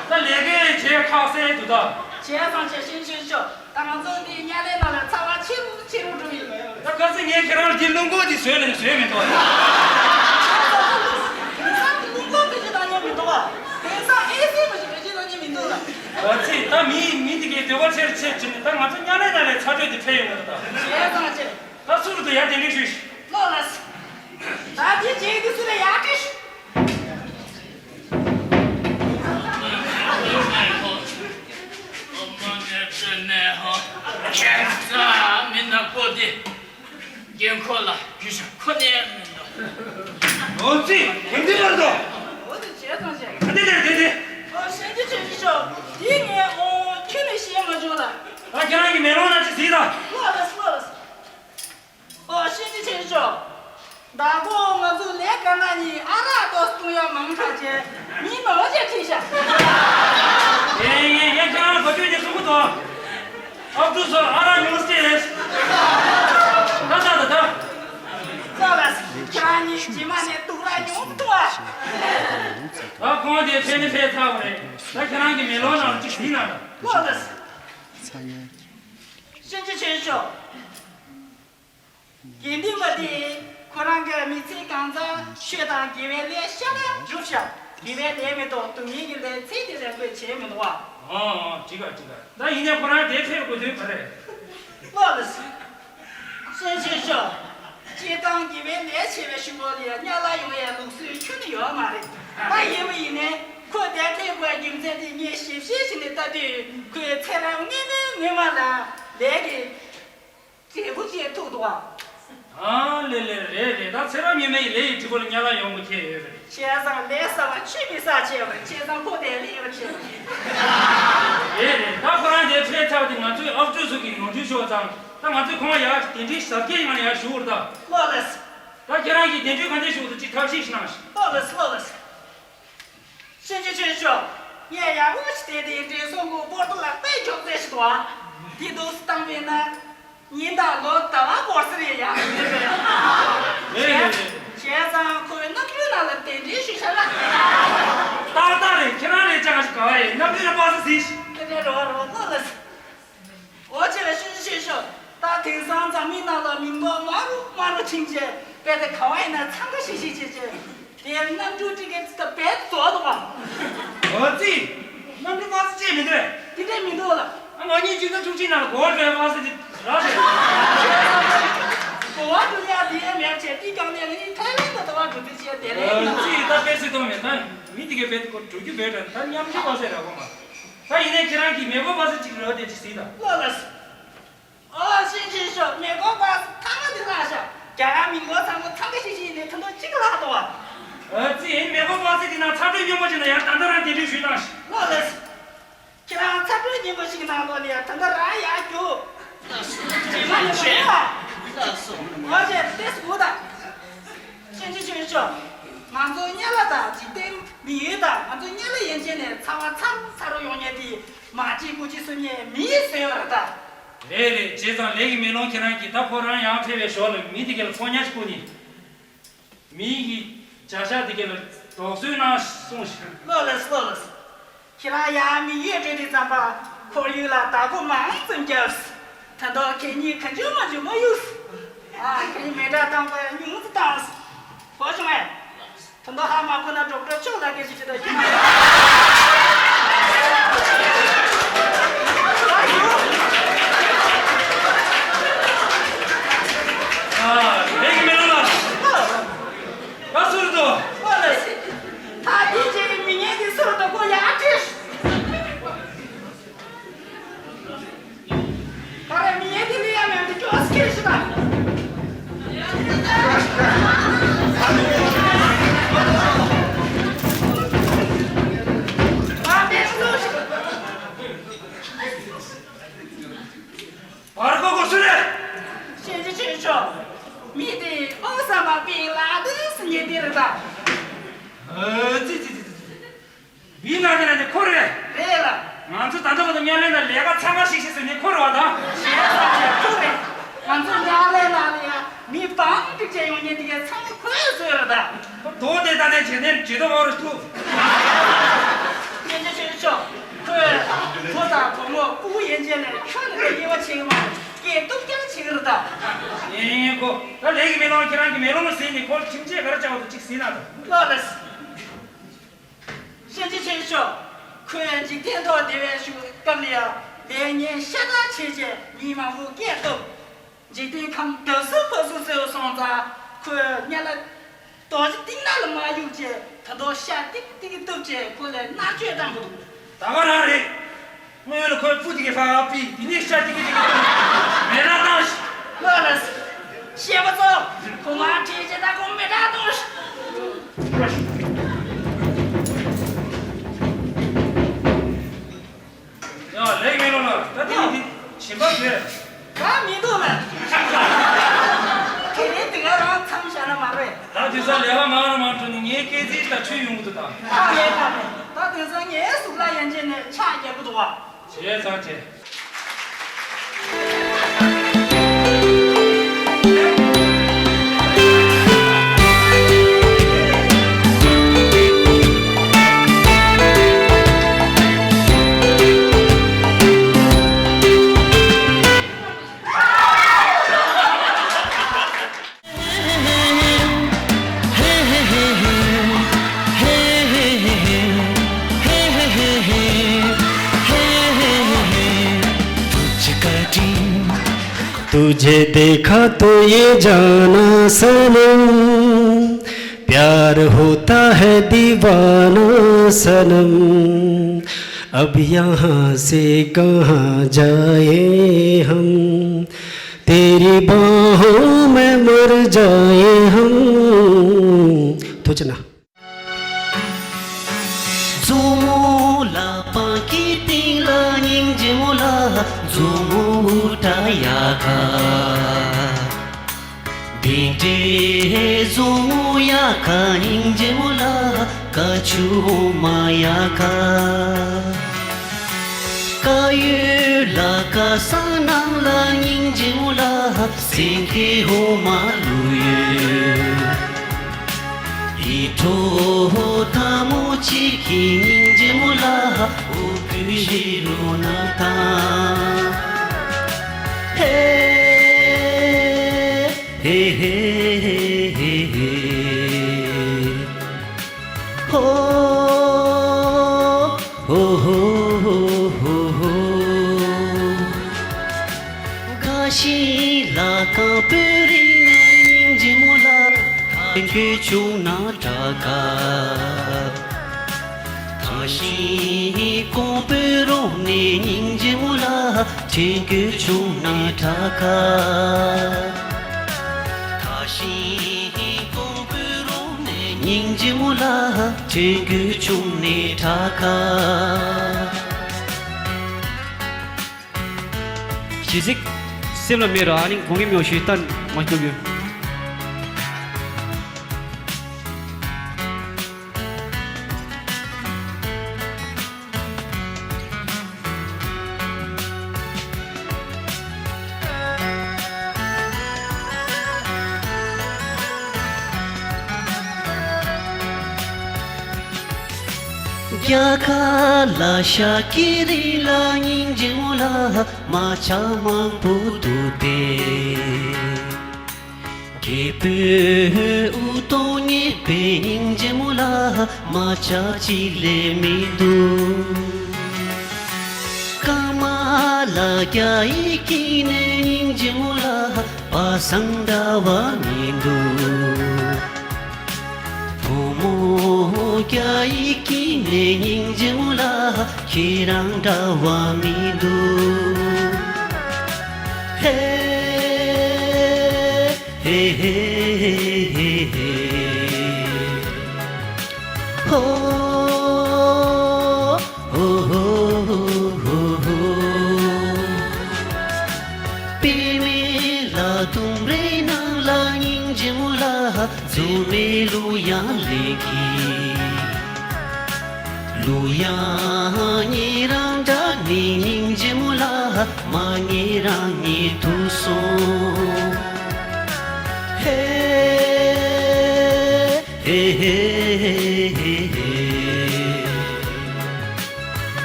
ད་ལས་ཀའི་བྱེད་ཁག་སེ་འདུག་ད། བྱས་ཙང་བྱས་གཤིན་རྗེ་ཆོས་སྐྱོང་། ད་ང་ཚོ་འདི་དམྱལ་བའི་ནང་ལ་ཚ་བ་ཆེ་རུ་ཆེ་རུ་འགྲོ་ཡི། ད་ག་ཚོད་ངས་ཁྱེད་རང་ལ་འདི་སྣུམ་འཁོར་འདི་བཟོས་ལས་བཟོས་མི་འདུག་ཨ། དེང་སང་སྣུམ་འཁོར་བེད་སྤྱོད་གཏོང་མཁན་མི་འདུག་ཨ། དེང་སང་ཨེ་སི་མ་ཞིག་བེད་སྤྱོད་གཏོང་མཁན་མི་འདུག་ལ། ཨ་ཙི། ད་མི་མི་འདི་གའི་འདོད་པ་ཆེར་ཆེར་བྱས་ནས་ད་ང་ཚོ་དམྱལ་བའི་ནང་ལས་ཚ་དྲོད་འདི་འཕེལ་ཡོང་གི་འདུག་ད། བྱས་ཙང་བྱས། ད་སུ་རུ་དུ་ཡར་གདན་འདྲེན་ཞུས་ཤིག་ལོ་ལགས། ད་དེ་རྗེས་དེ་སུ་ལ་ཡར་སྤྲད་ཤིག་ཁྱེད་ཚ་མི་ན་པོ་དེ་རྒན་ཁོ་ལ་རྒྱུ་ཆ་ཁོ་ནས་མི་འདུག་ཨོ་ཙི། དེ་འདི་མ་འདུག་ཨོ་ཙི་བྱས་ཙང་བྱས། ཨ་དེ་དེ་དེ་དེ། ཨོ་གཤིན་རྗེ་ཆོས་སྐྱོང་། དེ་ངས་ཨོ་ཁྱོད་ནས་ཤེས་མ་བྱུང་ལ། ད་ཁྱེད་རང་གི་མེ་ལོང་ན་ཅི་ཟིག་ད། ལོ་ལགས་ལོ་ལགས། ཨོ་གཤིན་རྗེ་ཆོས་སྐྱོང་། ཟླ་གོང་ང་ཚོ་ལས་ཀ་ན་ནི་ཨ་རག་ཏོག་བཏུང་ཡག་མང་དྲགས་བྱས་མི་མང་ཆེ་ཁྲིད་ཤག་ཡེ་ཡེ་ཡེ། ཁྱེད་རང་གོ་ཆོད་ཀྱི་གསུང་གི་འདུག་ཨབ་ཏུ་སོར་ཨ་རག་ཉུང་སྟེ། ད་ད་ད་ད། ལགས་ལགས། ཁྱེད་རང་གཉིས་རྗེས་མ་ནས་སྡུག་ར་ཉུང་འཐུང་ཨ། ད་ཁོང་དེ་ཕེབས་ནི་ཕེབས་ཚར་བ་རེད། ད་ཁྱེད་རང་གི་མེ་ལོང་ནང་ལ་ཅིག་གཟིགས་ན་ད། ལགས་ལགས། གཤིན་རྗེ་ཆོས་སྐྱོང་། དགེ་འདུན་པ་དེས་ཁོ་རང་གི་མི་ཚེ་གང་ཚང་ཆོས་དང་དགེ་བའི་ལས་ཤ་སྟག་བསྒྲུབས་ཤག་དགེ་བའི་ལས་མེད་དོ་སྡུག་བསྔལ་གྱི་ལས་ཚིག་དེ་ལས་ཁོས་བྱས་མི་འདུག་བ། ཨོ་ཨོ། འགྲིག་ག་འགྲིག་ག་ད་ཡིན་ནའི་ཁོ་རང་དེ་ཕེབས་དགོས་དོན་ག་རེ། ལགས་ལགས། གཤིན་རྗེ་ཆོས་སྐྱོང་། སྤྱིར་བཏང་དགེ་བའི་ལས་བྱས་པའི་གཞུག་གུ་ལ་ཡང་དམྱལ་བ་ཡོང་ཡའི་ལུགས་སྲོལ་ཁྱོན་ནས་ཡོད་མ་རེད། ད་ཡིན་པ་ཡིན་ནའི་ཁོས་དེ་ཕེབས་དགོས་རྒྱུ་མཚན་དེ་ངས་ཞིབ་བཤེར་བྱས་ནས་ལྟ་དུས་ཁོས་ཚེ་རབས་སྔོན་མའི་སྔོན་མ་ལ་ལས་ཀྱི་འབྲས་བུ་ཅིག་ཐུག་འདུག་ཨ། ཨ་ལེ་ལེ། རེད་རེད། ད་ཚེ་རབས་སྔོན་མའི་ལས་ཡི་འབྲས་བུ་ལ་དམྱལ་བ་ཡོང་དགོས་ཁེལ་ཡོད་རེད། བྱས་ཙང་ལས་བསགས་པ་ཆུད་མི་ཟ་བྱས་པ་བྱས་ཙང་ཁོ་དེ་ལས་ཡོད་བྱས། རེད་རེད། ད་ཁོ་རང་དེ་ཕེབས་ཚར་དེ་ང་ཚོའི་ཨབ་ཕྲུག་ཚོ་གིས་ངོ་སྤྲོད་ཞུས་ཙང་ད་ང་ཚོས་ཁོང་ཡར་གདན་འདྲེན་ཞབས་སྐྱེལ་ངང་ནས་ཡར་ཞུ་བར་ད། ལགས་ལགས། ད་ཁྱེད་རང་གིས་གདན་འདྲེན་ག་འདྲས་ཞུ་དགོས་འདུག་ཅིག་ཐབས་ཤེས་ཤིག་གནང་ཞིག་ལགས་ལགས་ལགས་ལགས། ཞེ་ཅིན་ཆོས་ཞུ། ངས་ཡག་པོ་ཞིག་བལྟས་ཏེ་དྲན་གསོ་གི་པོར་ཊལ་ལ་དཔེ་འཇོག་རྩིས་ཞིག་འདུག་ཨ། དེ་འདུག་སེ་བཏང་བས་ན། ཉིན་དང་ལོ་ཟླ་བ་འགོར་ས་རེད་ཡ། རེད་རེད་རེད། བྱས་ཙང་ཁོའི་རྣམ་འགྱུར་ནང་ལ་གདན་འདྲེན་ཞུ་བྱ་ལ། ཏག་ཏག་རེད། ཁྱེད་རང་རེད། ཅག་ཞིག་ག་བ་ཡིན། རྣམ་འགྱུར་ལ་དཔག་ས་ཟིན་ཞིག་དེ་འདྲ་རོ་རོ་ལོ་ལ། འོ་བྱས་ལ་ཞུ་ཞུ་ཞུ། ད་དེང་སང་འཛམ་གླིང་ནང་ལ་མིང་ཐོ་དམའ་རུ་དམའ་རུ་ཕྱིན་བྱས་རྦད་དེ་ག་བ་ཡིན་ན་འཚང་ཁ་ཤིག་ཤིག་བྱས་བྱས། དེར་རྣམ་འགྱུར་ཅིག་གི་ད་རྦད་རྫོགས་འདུག་ག་འོ་ཙི། རྣམ་འགྱུར་དཔག་ཚད་ཅིག་མི་འདུག་དེ་འདྲས་མི་འདུག་ལ། ཨ་ང་གཉིས་གཅིག་ད་ཆུང་ཆུང་ནང་ལ་གོ་བ་འགྲོ་ཡ་དཔག་ཚད་ཅིག་རག་རེད། གོ་བ་འགྲོ་ཡ་དེ་ཡང་མེད་བྱས་དེ་གང་ནས་ལ་ནི་ཐའི་ལན་དུ་གོ་བ་འགྲོ་དུས་བྱས་དེ་རེད། ཨ་ཙི་ད་དཔེ་སྲིད་དོན་མེད། ད་མི་དེ་གས་རྦད་དེ་ཁོ་འགྲོ་རྒྱུ་བས་དྲན། ད་མཉམ་འཇོག་དཔག་ཚད་རག་གོ་མ། ད་ཡིན་ནའི་ཁྱེད་རང་གིས་མེ་འཁོར་དཔག་ཚད་ཅིག་རེད་བ། དེ་ཅིག་གཟིགས་དང་། ལགས་ལགས། ཨོ་ཞེ་ཅིན་ཆོས་ཞུ། མེ་འཁོར་དཔག་ཚད་ཐ་མ་དེ་བརླག་ཤག་རྒྱ་གར་མི་འཁོར་ཚང་མ་འཚང་ཁ་ཤིག་ཤིག་ཡིན་ནའི་ད་དུང་གཅིག་བརླག་འདུག་བ། ཨ་ཙི། ཡིན་མེ་འཁོར་དཔག་ཚད་དེ་ནང་ཚ་དྲོད་སྙོམས་པོ་ཅིག་ན་ཡང་ད་ལྟ་རང་གདན་འདྲེན་ཞུས་གནང་ཞིག་ལགས་ལགས། ཁྱེད་རང་ཚ་དྲོད་སྙོམས་པོ་ཞིག་ནང་ལོག་ནས་ཡང་ད་ལྟ་རང་ཡར་རྒྱུགས། རྗེས་མ་ནས་མ་ཡོང་བ། ལགས་སོ། ཨོ་ཞེ་ཏེ་སུ་དང་། ཞེ་ཅིན་ཆོས་ཞུ། ང་ཚོ་དམྱལ་བ་དང་འཇིག་རྟེན་མི་ཡུལ་དང་ང་ཚོ་དམྱལ་བ་ཡན་ཆད་ནས་ཚ་བ་ཚ་རུ་ཚ་རུ་ཡོང་མཁན་དེ་མ་གཅིག་དགུ་གཅིག་གསུམ་གཉིས་མི་ཡིས་བཟོས་པ་རེད་ད། རེད་རེད། བྱས་ཙང་ལས་ཀྱི་མེ་ལོང་ཁྱེད་རང་གིས་ད་ཁོ་རང་ཡར་ཕེབས་པའི་ཞོར་ལ་མི་དེ་ག་ལ་ཚོགས་ཉར་ཞིག་བསྐུར་ནས། མི་ཡི་བྱ་བཞག་དེ་ག་ལ་དོགས་ཟོན་གནང་གསུངས་ཤིག་ལགས་ལགས་ལགས་ལགས། ཁྱེད་རང་ཡར་མི་ཡུལ་འགྲོ་དུས་ཙམ་པ་ཁོར་ཡུག་ལ་བདག་པོ་མང་ཙམ་བརྒྱབ། ད་དུང་གད་སྙིགས་གང་བྱུང་མང་བྱུང་མ་གཡུགས། ཨ་གད་སྙིགས་མེ་དྲག་བཏང་དགོས་ཉུང་ཙམ་བཏང་། གོ་བྱུང་ངས། ད་དུང་ཧ་མ་གོ་ན་ཌོག་ཊར་ཕྱོགས་ལ་སྐད་ཆ་ཞུ་ད་ཁྱེད་རང་། ཨ་ལས་ཀྱི་མེ་ལོང་ལགས། ད་སུ་རེད་དོ། ད་དེ་རྗེས་ཀྱི་མི་ངན་དེ་སུ་རེད་དོ། ཁོ་ཡར་ཁྲིད། ག་རེ་མི་ངན་དེ་ལུས་ཡ་མེད་དེ་ཅོག་སྐད་ཞུ་ད། ཨ་མེད་སུ་ཞིག་བར་ཁོ་ཁོ་སུ་རེད། ཞེ་ཅིན་ཆོས་ཞུ། མི་དེ་ཨོ་ས་མ་པིན་ལ་དིན་ཟེར་མཁན་དེ་རེད་ད། ཨ་ཙི་ཙི་ཙི་ཙི། པིན་ལ་དིན་ལ་དེ་ཁོ་རེད། རེད་ལ། ང་ཚོ་ད་ལྟ་བར་དུ་དམྱལ་བའི་ནང་ལས་ཀ་ཚང་མ་ཤིག་ཤིག་ཟེར་ནས་ཁོ་རེད་བ་ད། ཞེ་ས་ཅན་ཁོ་རེད། ང་ཚོ་དམྱལ་བའི་ནང་ལ་ཡ་མི་བང་སྒྲིག་བྱས་ཡོང་མཁན་དེ་གའི་ཚང་མ་ཁོས་བཟོས་རེད་ད། དོ་དེ་ད་ནས་བྱེད་ནས་ཇི་ལྟ་བ་རུ་ཐུག་ཉན་ཆ་ཆོས་ཆོ། ཁོས་བུ་དང་བུ་མོ་སྤུ་གུ་ཡན་ཆད་ནས་ཁྱོད་ནི་དེ་དབྱེ་བ་ཕྱེ་གི་མ་རེད། སྐད་སྡུག་ཀྱང་བྱེད་ཀྱི་རེད་ད། ཡིན་ཡིན་ཁོ། ད་ལས་ཀྱི་མེ་ལོང་ཁྱེད་རང་གི་མེ་ལོང་ལ་ཟིན་ནས་ཁོ་ཁྱིམ་ཆས་ག་རེ་བཅའ་བ་དང་གཅིག་ཟིན་ན་ད། ལགས་ལགས། ཞེ་ཅིན་ཆོས་ཞུ། ཁོས་འཇིག་རྟེན་ཐོག་བདེ་བའི་ཤུགས་སྐབས་ལ་ཡང་ལས་ངན་ཤ་སྟག་བྱས་བྱས་མི་མང་པོ་སྐད་བཏུབ། འཇིག་རྟེན་ཁམས་བདེ་སུ་ཕུན་སུམ་ཚོགས་སོང་ཙང་ཁོས་དམྱལ་བ་རྡོ་རྗེ་གཏིང་ནག་ལ་མ་གཡུགས་བྱས་ད་དུང་ཤ་ཏིག་ཏིག་གཏུབ་བྱས་ཁོ་ལ་མནར་གཅོད་བཏང་གི་འདུག་ད་ག་རང་རེད། དངོས་ཡོད་ལ་ཁོའི་སྤུ་དེ་གའི་ཕར་ཕུད་དེ་ནས་ཤ་ཏིག་གི་ཏིག་གི་མེ་རག་བཏང་ཞིག་ལགས་ལགས། ཤེས་པ་ཚོ། ཁོ་མར་ཁྲིད་བྱས་ད་ཁོ་མེ་རག་གཏོང་ཞིག་ཡ་ལེགས་མེད་ལོ་ལ་ད་དེ་ནི་དེ་བྱིན་པ་བཟོས། ད་མི་འདུག་ལ། དེ་རིང་དེ་ག་རང་མཚམས་བཞག་ན་མ་རེད། ད་དེ་ས་ལས་ཀ་མང་རུ་མང་འགྲོ་ནི་ངའི་སྐད་ཚིག་ད་འཁྲུལ་ཡོང་གི་འདུག་ད། ཨ་ལས་ཀ་མེད། ད་དེང་སང་ངའི་གཟུགས་ལ་ཡན་ཆད་ནས་ཕྱག་རྒྱག་གི་འདུག་བ། བྱས་ཙང་བྱས། तुझे देखा तो ये जाना सनम, प्यार होता है दीवाना सनम। अब यहाँ से कहाँ जाए हम, तेरी बाहों में मर जाए हम। तुझे ना མཛོ་མོ་ལ་པང་གི་སྟེང་ལ་སྙིང་རྗེ་མོ་ལ་མཛོ་མོ་འུར་སྒྲ་ཡག་ག་དེ་འདྲའི་བཟང་མོ་ཡ་ག་སྙིང་རྗེ་མོ་ལ་ཀ་ཆུང་མ་ཡ་ག། ཀ་ཡོད་ལ་ཀ་ས་ནང་ལ་སྙིང་རྗེ་མོ་ལ་སེང་གེ་འོ་མ་ལུག་ཡོད། ཡིད་འཕྲོག་ཐ་མོ་གཅིག་གི་སྙིང་རྗེ་མོ་ལ་འོ་བུ་ཞིག་རོ་ན་ཐང་། ཧེ། ཧེ་ཧེ་ཧེ་ཧེ། ཧོ། ཧོ་ཧོ་ཧོ་ཧོ་ཧོ། དགའ་ཞིང་ལ་ཁང་བོད་རིགས་ནས་སྙིང་རྗེ་མོ་ལ་ཁ་འགྱོད་བྱུང་ན་དྲག་ག། ཐང་ཤིང་ཀོང་པོའི་རོང་ནས་སྙིང་རྗེ་མོ་ལ་དྲན་རྒྱུ་བྱུང་ན་དྲག་ག། ཐང་ཤིང་ཀོང་པོའི་རོང་ནས་སྙིང་རྗེ་མོ་ལ་དྲན་རྒྱུ་བྱུང་ནས་དྲག་ག། ཇི་སྲིད་སེམས་ལ་མེད་ར་ཨ་ནི་གོང་གི་མྱོང་ཤེས་ལྟ་མ་སྐྱོ་རྒྱུ། རྒྱ་གར་ལ་ཤ་ཀི་རི་ལ་སྙིང་རྗེ་མོ་ལ་མ་ཆ་མང་པོ་འདུག་སྟེ། རྒྱལ་པོའི་དབུ་ཐོག་ཉེས་པའི་སྙིང་རྗེ་མོ་ལ་མ་ཆ་གཅིག་ལས་མི་འདུག། ཀ་མ་ལ་རྒྱ་ཡིག་གི་ནས་སྙིང་རྗེ་མོ་ལ་པ་སངས་འདྲ་བ་མི་འདུག། བུ་མོ་རྒྱ་ཡིག་གི་ནས་སྙིང་རྗེ་མོ་ལ་ཁྱེད་རང་འདྲ་བ་མི་འདུག། ཧེ། ཧེ་ཧེ་ཧེ་ཧེ། ཧོ། ཧོ་ཧོ་ཧོ་ཧོ། པད་མའི་ལ་དུམ་རེ་ནང་ལ་སྙིང་རྗེ་མོ་ལ་འཛུམ་མའི་གླུ་དབྱངས་ལེན་གྱིས། གླུ་དབྱངས་ཉེ་རང་འདྲ་ནི་སྙིང་རྗེ་མོ་ལ་མ་ཉེ་རང་ཉེ་དུ་སོང་། ཧེ། ཧེ་ཧེ་ཧེ་ཧེ།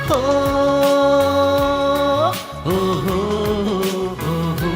ཧོ། ཧོ་ཧོ་ཧོ་ཧོ།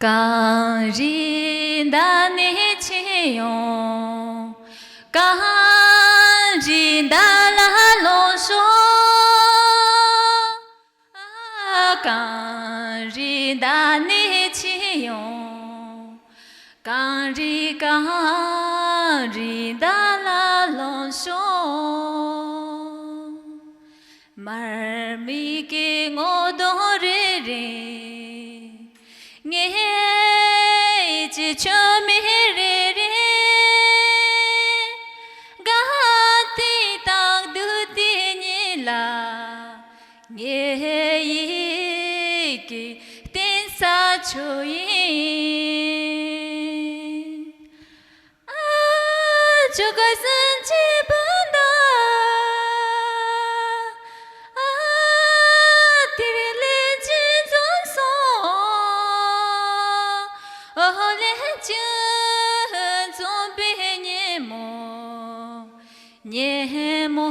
གངས་རི་མདའ་ནས་ཆེ་ཡང་། གངས་རི་མདའ་ལ་ལོངས་ཤོག། གངས་རི་མདའ་ནས་ཆེ་ཡང་། གངས་རི་གངས་རི་མདའ་ལ་ལོངས་ཤོག། མར་མེ་གི་ངོ་གདོང་རེ་རེ། ངེད་ཀྱི་ཆུ་མིག་རེ་རེ། དགའ་སྟེ་རྟག་ཏུ་དེ་ཉིད་ལ། ངེད་ཡིད་ཀྱི་རྟེན་ས་ཁྱོད་ཡིན། ཨ། ཆོ་ག་ཟིན་གྱི་བུ་འདི། ཨ། དེ་རིང་ལས་ཀྱི་འཛོམས་སོང་། ཨོ། ལས་ཀྱི་འཛོམས་པའི་ཉིན་མོ། ཉིན་མོ་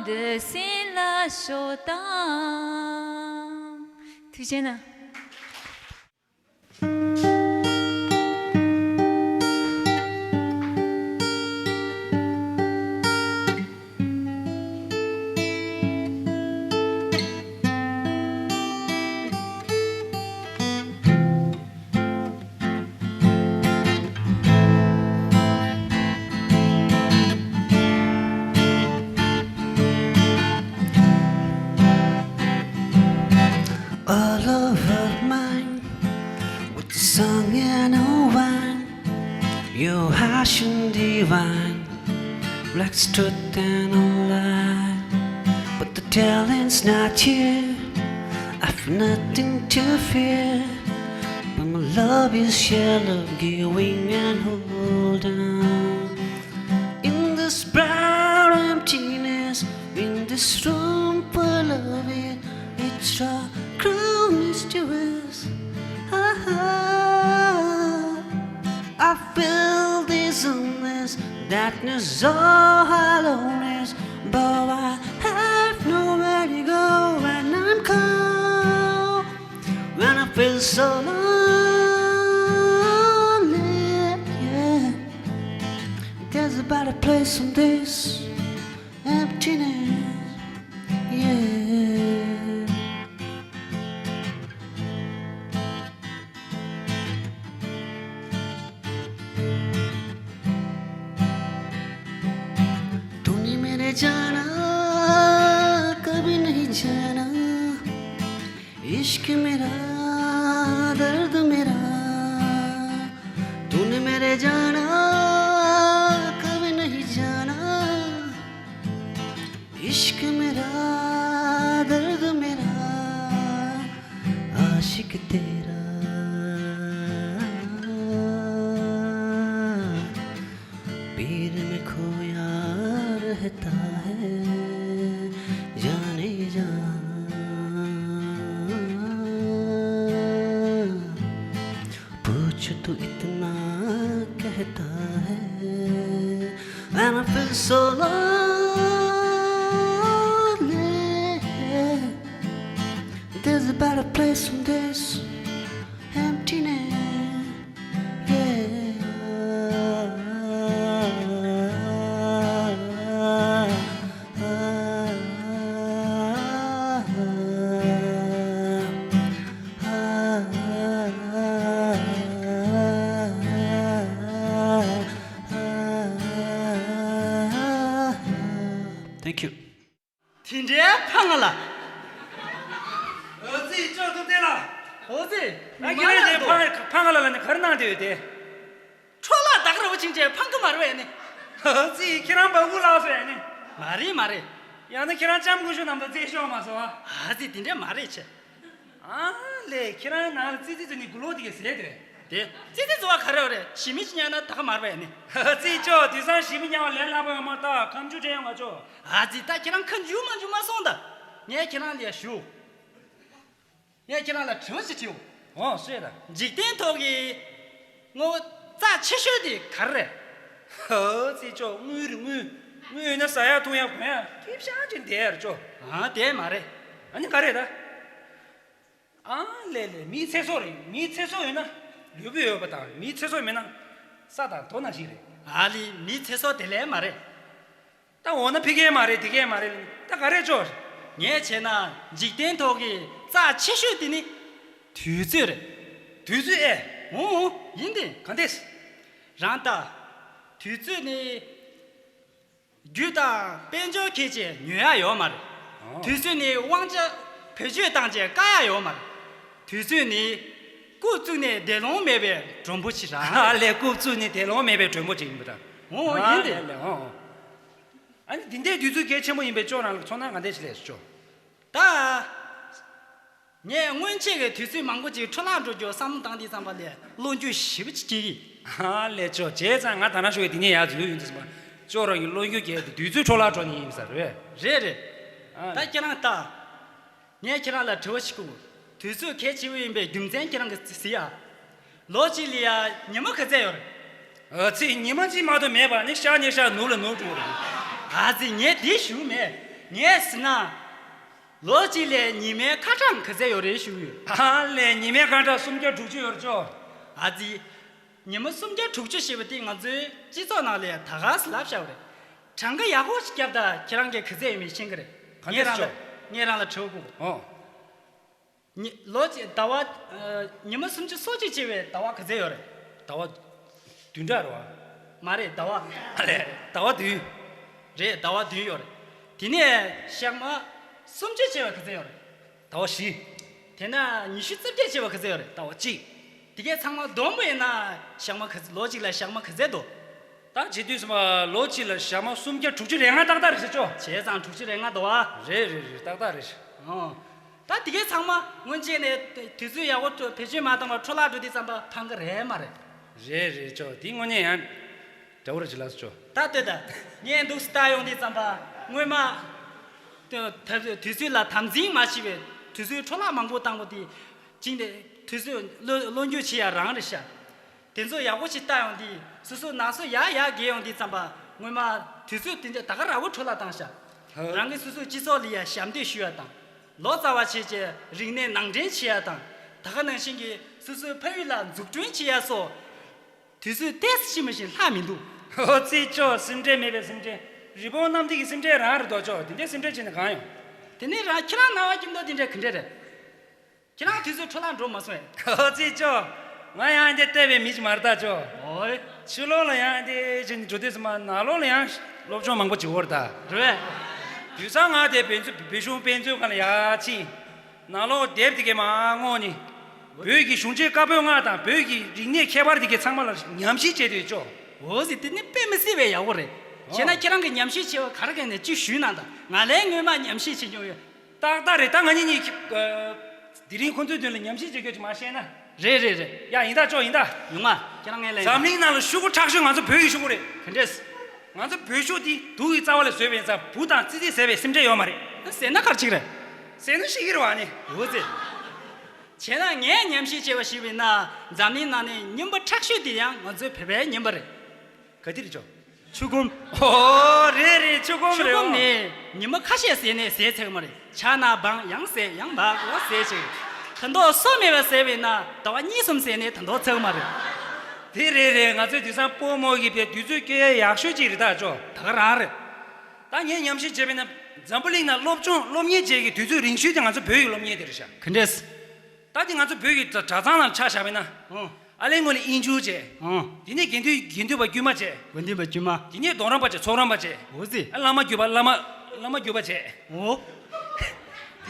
འདི་སེམས་ལ་ཤོག་དང་། ཐུགས་རྗེ་གནང་། All over mine, with the song and the wine, your passion divine, like truth and a lie. But the talent's not here, I've nothing to fear. But my love is shallow, giving and holding. In this brown emptiness, in this room full of it, it's a cruel mysterious. Ah, I feel this illness, darkness, all aloneness, but I have nowhere to go when I'm cold, when I feel so lonely. Yeah. There's a better place than this emptiness. Yeah. तूने मेरे जाना, कभी नहीं जाना। इश्क मेरा, दर्द मेरा, तूने मेरे जाना, कभी नहीं जाना। इश्क मेरा, दर्द मेरा, आशिक तेरा। पीर में खोया रहता है, जाने जा। पूछ तू इतना कहता है, and I feel so lonely. There's a better place than this emptiness. Yeah. Thank you. དེ་འདྲའི་ཕ་ང་ལ། ཨོ་ཙི་ཅོ་ཐུབ་བསྟན་ལགས། ཨོ་ཙི། ང་ཁྱེད་རང་གཉིས་ཕ་ཕ་ང་ལ་ལ་ནི་ག་རེ་གནང་བསྡད་ཡོད་དེ། འཕྲོ་བརླག་ད་ག་ར་བ་ཕྱིན་ཆད་ཕང་གི་མ་རེད་པས་ནི། ཨོ་ཙི་ཁྱེད་རང་བ་སྤུ་ལགས་སོ་ཡ་ནི། མ་རེད་མ་རེད། ཡང་ན་ཁྱེད་རང་ལྕམ་སྐུ་ཞབས་རྣམ་ཐར་རྩེ་ཤོག་མ་སོང་ཨ། ཨ་ཙི་དེ་འདྲ་མ་རེད་ཆེ། ཨ་ལས་ཁྱེད་རང་ནང་ལ་ཙི་ཙི་ཙི་ནི་གུ་ལོ་དེ་གས་ཟེར་དེ། དེ་ཙི་ཙི་ཙི་བ་ག་རེ་བ་རེད། ཞི་མི་ཅི་ཉག་ན་ད་ག་མ་རེད་པས་ནི། ཨ་ཙི་ཅོ་དེང་སང་ཞི་མི་ཉག་བ་ལས་སླ་པོ་ཡོད་མ་ད་ཁམ་ཆུ་དྲན་ཡོང་ང་ཅོ། ཨ་ཙི་ད་ཁྱེད་རང་ཁ་མཇུག་མ་མཇུག་མ་སོང་ད། ངས་ཁྱེད་རང་ལ་ཞུ། ངས་ཁྱེད་རང་ལ་དྲི་བ་ཞིག་དྲིའོ། ཨོ་ཤེས་ད། འཇིག་རྟེན་ཐོག་གི་དངོས་པོ་རྩ་ཆེ་ཤོས་དེ་ག་རེ་རེད། ཨོ་ཙི་ཅོ་དངུལ་རེད་དངུལ། དངུལ་ཡོད་ན་ཟ་ཡག་འཐུང་ཡག་གོན་ཡག་ཁེ་བཟང་ཅན་དེ་ཡར་ཅོ། ཨ་དེ་མ་རེད། ཨ་ནི་ག་རེད་ད། ཨ་ལས་ལས། མིའི་ཚེ་སྲོག་རེད། མིའི་ཚེ་སྲོག་ཡོད་ན་ལུས་པོ་ཡོད་པ་དང་། མིའི་ཚེ་སྲོག་མེད་ན་ས་དང་རྡོ་ནང་བཞིན་རེད། ཨ་ལི། མིའི་ཚེ་སྲོག་དེ་ལས་མ་རེད། ད་འོ་ན་ཕ་གིའི་མ་རེད། དེ་གའི་མ་རེད། ད་ག་རེད་ཅོ། ངས་བྱས་ན་འཇིག་རྟེན་ཐོག་གི་རྩ་ཆེ་ཤོས་དེ་ནི་དུས་ཚོད་རེད། དུས་ཚོད་ཨེ། འོང་འོང་། ཡིན་ཏེ། གང་ལྟས། རང་ལྟ། དུས་ཚོད་ནི་རྒྱུ་དང་དཔལ་འབྱོར་ཁྱེར་བྱས་ཉོ་ཡ་ཡོད་མ་རེད། ཨོ། དུས་ཚོད་ནི་དབང་ཆ་བེད་སྤྱོད་བཏང་བྱས་བཀག་ཡ་ཡོད་མ་རེད། དུས་ཚོད་ནི་རྐུབ་བཙུགས་ནས་བདེ་ལོང་མེད་པའི་མགྲོན་པོ་ཞིག་རང་ཨ་ལས། རྐུབ་བཙུགས་ནས་བདེ་ལོང་མེད་པའི་མགྲོན་པོ་ཅིག་ཡིན་པ་འདྲ། འོང་འོང་། ཡིན་ཏེ། ཨ་ལས་ལས། འོང་འོང་། ཨ་ནི་དེ་འདྲའི་དུས་ཚོད་གལ་ཆེན་པོ་ཡིན་པའི་ཅོ་རང་ལ་ཚོར་སྣང་ག་འདྲ་ཞིག་སླེབས་སོང་ཅོ། ད། ངས་སྔོན་ཆད་ཀྱི་དུས་ཚོད་མང་པོ་ཅིག་འཕྲོ་བརླག་འགྲོ་རྒྱུ་བསམ་བློ་བཏང་དུས་ཙམ་པ་ལས་བློ་འགྱོད་ཞེ་པོ་ཅིག་སྐྱེ་གི། ཨ་ལས་ཅོ། བྱས་ཙང་ང་ད་ནང་ཞོགས་ཀྱི་དེ་ནས་ཡར་འཛུལ་ཡོང་དུས་ཙམ་པ་ཅོ་རང་གི་བློ་འགྱོད་རྒྱས་ཏེ་དུས་ཚོད་འཕྲོ་བརླག་འགྲོ་ནི་ཡིན་ས་རེད། རེད་རེད། ཨ་ད་ཁྱེད་རང་ལྟ། ངས་ཁྱེད་རང་ལ་དྲི་བ་ཞིག་བཀོད། དུས་ཚོད་གལ་ཆེ་བོ་ཡིན་པའི་རྒྱུ་མཚན་ཁྱེད་རང་གིས་གཟིགས་ཡ། ལོ་གཅིག་ལ་ཡ་ཉི་མ་ག་ཚད་ཡོད་རེད། ཨ་ཙི། ཉི་མ་གཅིག་མ་གཏོགས་མེད་པ་ནི་ཤར་ནས་ཤར། ནུབ་ལ་ནུབ་འགྲོ་གི་རེད། ཨ་ཙི། ངས་དེ་ཞུ་མེད། ངས་ཟེར་ན། ལོ་གཅིག་ལ་ཉི་མའི་ཁ་གྲངས་ག་ཚད་ཡོད་རེད་ཞུ་གི་ཡོད། ཨ་ལས། ཉི་མའི་ཁ་གྲངས་སུམ་བརྒྱ་དྲུག་ཅུ་ཡོད་རེད་ཅོ། ཨ་ཙི། ཉི་མ་སུམ་བརྒྱ་དྲུག་ཅུ་ཞེས་པ་དེ་ང་ཚོའི་སྤྱི་ཚོགས་ནང་ལ་ཡ་ད་ག་ཟེ་ལབ་བཞག་པ་རེད། གྲངས་ཀ་ཡག་པོ་ཞིག་བརྒྱབ་ད་ཁྱེད་རང་གིས་ག་ཚད་ཡོད་མེད་ཤེས་གི་རེད། ག་ངས་འདྲས་རང་ལ་ཅོ། ངས་རང་ལ་དྲི་བ་བཀོད་གོ། ཨོ། ཉི་ལོ་གཅིག་ཟླ་བ། ཨ། ཉི་མ་སུམ་ཅུ་སོ་གཅིག་བྱས་པའི་ཟླ་བ་ག་ཚད་ཡོད་རེད། ཟླ་བ་བདུན་ཕྲག་རེད་བ། མ་རེད། ཟླ་བ། ཨ་ལས། ཟླ་བ་བདུན། རེད། ཟླ་བ་བདུན་ཡོད་རེད། དེ་ནས་ཞག་མ་སུམ་ཅུ་བྱས་པ་ག་ཚད་ཡོད་རེད། ཟླ་བ་བཞི། དེ་ན་ཉི་ཤུ་རྩ་བརྒྱད་བྱས་པ་ག་ཚད་ཡོད་རེད། ཟླ་བ་གཅིག། དེ་གས་ཚང་མ་བསྡོམས་པ་ཡིན་ན་ཞག་མ་ག་ཚད། ལོ་གཅིག་ལ་ཞག་མ་ག་ཚད་འདུག་ད་བྱེད་དུས་ཙམ་པ་ལོ་གཅིག་ལ་ཞག་མ་སུམ་བརྒྱ་དྲུག་ཅུ་རེ་ལྔ་ཏག་ཏག་རེད་ཟེར་ཅོ། བྱས་ཙང་དྲུག་ཅུ་རེ་ལྔ་འདུག་བ། རེད་རེད་རེད། ཏག་ཏག་རེད། ཨོ། ད་དེ་གས་ཚང་མ་སྔོན་ཆད་ནས་དུས་ཚོད་ཡག་པོ་བེད་སྤྱོད་མ་བཏང་བར་འཕྲོ་བརླག་འགྲོ་དུས་ཙམ་པ་ཕན་གི་རེད་མ་རེད། རེད་རེད་ཅོ། དེ་དངོས་གནས་ཡང་འདྲ་བོ་རེད་ཅིག་ལབ་སོང་ཅོ། ད་ལྟོས་ད། ངས་འདུག་སེ་ལྟ་ཡོང་དུས་ཙམ་པ་སྔོན་མ། དུས་ཚོད་ལ་དམ་འཛིན་མ་བྱས་པའི་དུས་ཚོད་འཕྲོ་བརླག་མང་པོ་བཏང་པ་དེ། ཅིང་དེ་དུས་ཚོད་བློ་བློ་འགྱོད་བྱེད་ཡ་རང་རེད་ཤག་དེ་ཚོ་ཡག་པོ་ཞིག་ལྟ་ཡོང་དུས་སོ་སོ་ནང་སོ་ཡག་ཡག་གས་ཡོང་དུས་ཙམ་པ་སྔོན་མ་དུས་ཚོད་དེ་འདྲ་ད་ག་ར་བོ་འཕྲོ་བརླག་བཏང་ཤག་ཧ། རང་གི་སོ་སོའི་སྤྱི་ཚོགས་ལ་ཡ་ཞབས་འདེགས་ཞུ་ཡ་དང་། ལོ་ཙཱ་བ་བྱས་བྱས་རིག་གནས་ནང་འདྲེན་བྱེད་ཡ་དང་། ད་ག་ནང་བཞིན་གྱི་སོ་སོའི་ཕ་ཡུལ་ལ་འཛུགས་སྐྲུན་བྱེད་ཡ་སོགས། དུས་ཚོད་ཏོག་ཙམ་ཤི་མ་ཤི་ལྷག་མི་འདུག་ཨོ་ཙི་ཅོ། སེམས་ཁྲལ་མེད་པའི་སེམས་ཁྲལ། རི་བོང་གནམ་ལྡིང་གི་སེམས་ཁྲལ་རང་རེད་དོ་ཅོ། དེ་འདྲའི་སེམས་ཁྲལ་བྱས་ནས་གང་ཡོང་། དེ་ནས་རང་ཁྱེད་རང་ན་བ་སྐྱིད་མདོག་དེ་འདྲ་ག་འདྲ་རེད། ཁྱེད་རང་དུས་ཚོད་འཕྲོ་བརླག་འགྲོ་མ་སོང་ངས། ཨོ་ཙི་ཅོ། ང་ཡང་འདི་བལྟས་པའི་མི་ཅིག་མ་རེད་ད་ཅོ། ཨོའི། ཕྱི་ལོགས་ལ་ཡང་འདི་ཅིག་འགྲོ་དུས་ཙམ་པ་ནང་ལོགས་ལ་ཡང་སློབ་སྦྱོང་མང་པོ་བྱེད་དགོས་རེད་ད། རེད། དུས་སང་ང་དེ་བོད་གཞུང་བོད་གཞུང་དཔེ་མཛོད་ཁང་ལ་ཡར་ཕྱིན། ནང་ལོགས་དེབ་དེ་གས་མར་བསྔོགས་ནས། བོད་ཀྱི་གཞུང་ཆེན་བཀའ་པོད་ལྔ་དང་བོད་ཀྱི་རིག་གནས་ཁྱད་པར་དེ་གས་ཚང་མ་ལ་ཉམས་ཞིབ་བྱས་ཏེ་ཅོ། འོ་ཟེ། དེ་ནི་དཔེ་མི་སྲིད་པའི་ཡག་པོ་རེད། བྱས་ན་ཨོ། ཁྱེད་རང་གི་ཉམས་ཞིབ་བྱས་པ་ག་རེ་གས་ནས་ཅིག་ཞུས་ན་ད། ང་ལས་སྔོན་མ་ཉམས་ཞིབ་བྱེད་མྱོང་ཡོད། ཏག་ཏག་རེད། ད་ང་གཉིས་གཉིས་ཀྱི་ཨ། དེ་རིང་ཁོང་ཚོའི་མདུན་ལ་ཉམས་ཞིབ་བྱེད་རྒྱུ་ཅིག་མར་བཤད་ན། རེད་རེད་རེད། ཡ་ཡིན་ད་ཅོ་ཡིན་ད། ཡོང་ང་། ཁྱེད་རང་ངའི་ལན། འཛམ་གླིང་ནང་ལ་ཤོག་གུ་མཁྲེགས་ཤོས་ང་ཚོ་བོད་ཀྱི་ཤོག་གུ་རེད། ག་འདྲས། ང་ཚོ་བོད་ཤོག་དེ་དུག་གི་རྩ་བ་ལས་བཟོས་པ་ཡིན་ཙང་བུ་དང་ཙི་ཙི་ཟེར་བའི་སེམས་ཁྲལ་ཡོད་མ་རེད། ཟེར་ན་ག་རེ་བྱེད་ཀྱི་རེད། ཟེར་ན་ཤི་གི་རེད་བ་ནི། འོ་ཙི། བྱས་ན་ངས་ཉམས་ཞིབ་བྱས་པ་ཞིག་ཡིན་ན་འཛམ་གླིང་ནང་ནས་རྙིང་པ་མཁྲེགས་ཤོས་དེ་ཡང་ང་ཚོའི་བོད་པའི་རྙིང་པ་རེད། ག་དེ་རེད་ཅོ། ཆུ་སྒོམ། ཨོ་རེད་རེད། ཆུ་སྒོམ་ཆུ་རེད། སྒོམ་ཨོ། ནི་ཉི་མ་ཁ་ཤས་ཟས་ནས་ཟས་ཚར་གི་མ་རེད། ཆགས་ན་སྦང་། ཡང་ཟས། ཡང་འབག། འོ་ཟས་བྱེད། ད་དུང་སོ་མེད་པ་ཟས་པ་ཡིན་ན་ཟླ་བ་གཉིས་གསུམ་ཟས་ནས་ད་དུང་ཚར་གི་མ་རེད། དེ་རེད་རེད། ང་ཚོའི་དུས་སང་སྤོ་རྨོ་གི་བའི་དུས་ཚོད་སྐྱེལ་ཡག་ཤོས་ཅིག་རེད་ད་ཅོ། ད་ག་རང་རེད། ད་ངས་ཉམས་ཞིབ་བྱས་པ་ཡིན་ན་འཛམ་བུ་གླིང་ནང་སློབ་སྦྱོང་སློབ་གཉེར་བྱེད་ཀྱི་དུས་ཚོད་རིང་ཤོས་དེ་ང་ཚོ་བོད་ཀྱི་སློབ་གཉེར་དེ་རེད་ཤག་ག་འདྲས། ད་དེ་ང་ཚོ་བོད་ཀྱི་གྲྭ་གྲྭ་ཚང་ནང་ཆ་བཞག་པ་ཡིན་ན། ཨོ། ཨ་ལས་སྔོན་ལ་དབྱིན་ཇུ་བྱས། ཨོ། དེ་ནས་དགེ་འདུན་དགེ་འདུན་པ་དཀྱུས་མ་བྱས། དགེ་འདུན་པ་དཀྱུས་མ། དེ་ནས་རྡོ་རམས་པ་བྱས། ཚོགས་རམས་པ་བྱས། འོ་ཙི། ཨ་བླ་མ་བརྒྱུད་པ་བླ་མ། བླ་མ་བརྒྱུད་པ་བྱས། འོ།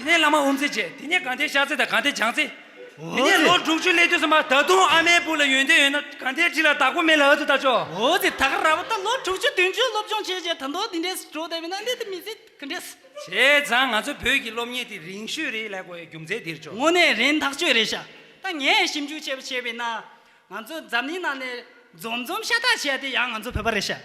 དེ་ནས་བླ་མ་དབུ་མཛད་བྱས། དེ་ནས་དགའ་ལྡན་ཤར་རྩེ་དང་དགའ་ལྡན་བྱང་རྩེ། འོ་དེ་ནས་ཙི། ལོ་དྲུག་ཅུ་སླེབས་དུས་ཙམ་པ་ད་དུང་ཨ་མའི་བུ་ལ་ཡོན་ཏན་ཡོད་ན་དགའ་ལྡན་ཁྲི་ལ་བདག་པོ་མེད་ལབ་ཡོད་དོ་ད་ཅོ། འོ་ཙི། ད་ག་ར་བ་ད་ལོ་དྲུག་ཅུ་བདུན་ཅུ་སློབ་སྦྱོང་བྱས་བྱས་ད་དུང་དེ་འདྲས་འགྲོ་བསྡད་པ་ཡིན་ན་ནི་དེ་མི་ཚེ་ག་འདྲས། བྱས་ཙང་ང་ཚོ་བོད་ཀྱི་སློབ་གཉེར་དེ་རིང་ཤོས་རེད་ལབ་དགོས་ཡ་རྒྱུ་མཚན་དེ་རེད་ཅོ། དངོས་གནས་རིན་ཐག་ཆོད་རེད་ཤག་ད་ངས་ཞིབ་འཇུག་བྱས་པ་བྱས་པ་ཡིན་ན། ང་ཚོ་འཛམ་གླིང་ནང་ནས་འཛོམས་འཛོམས་ཤ་སྟག་བྱས་ཏེ་ཡང་ང་ཚོ་བོད་པ་རེད་ཤག་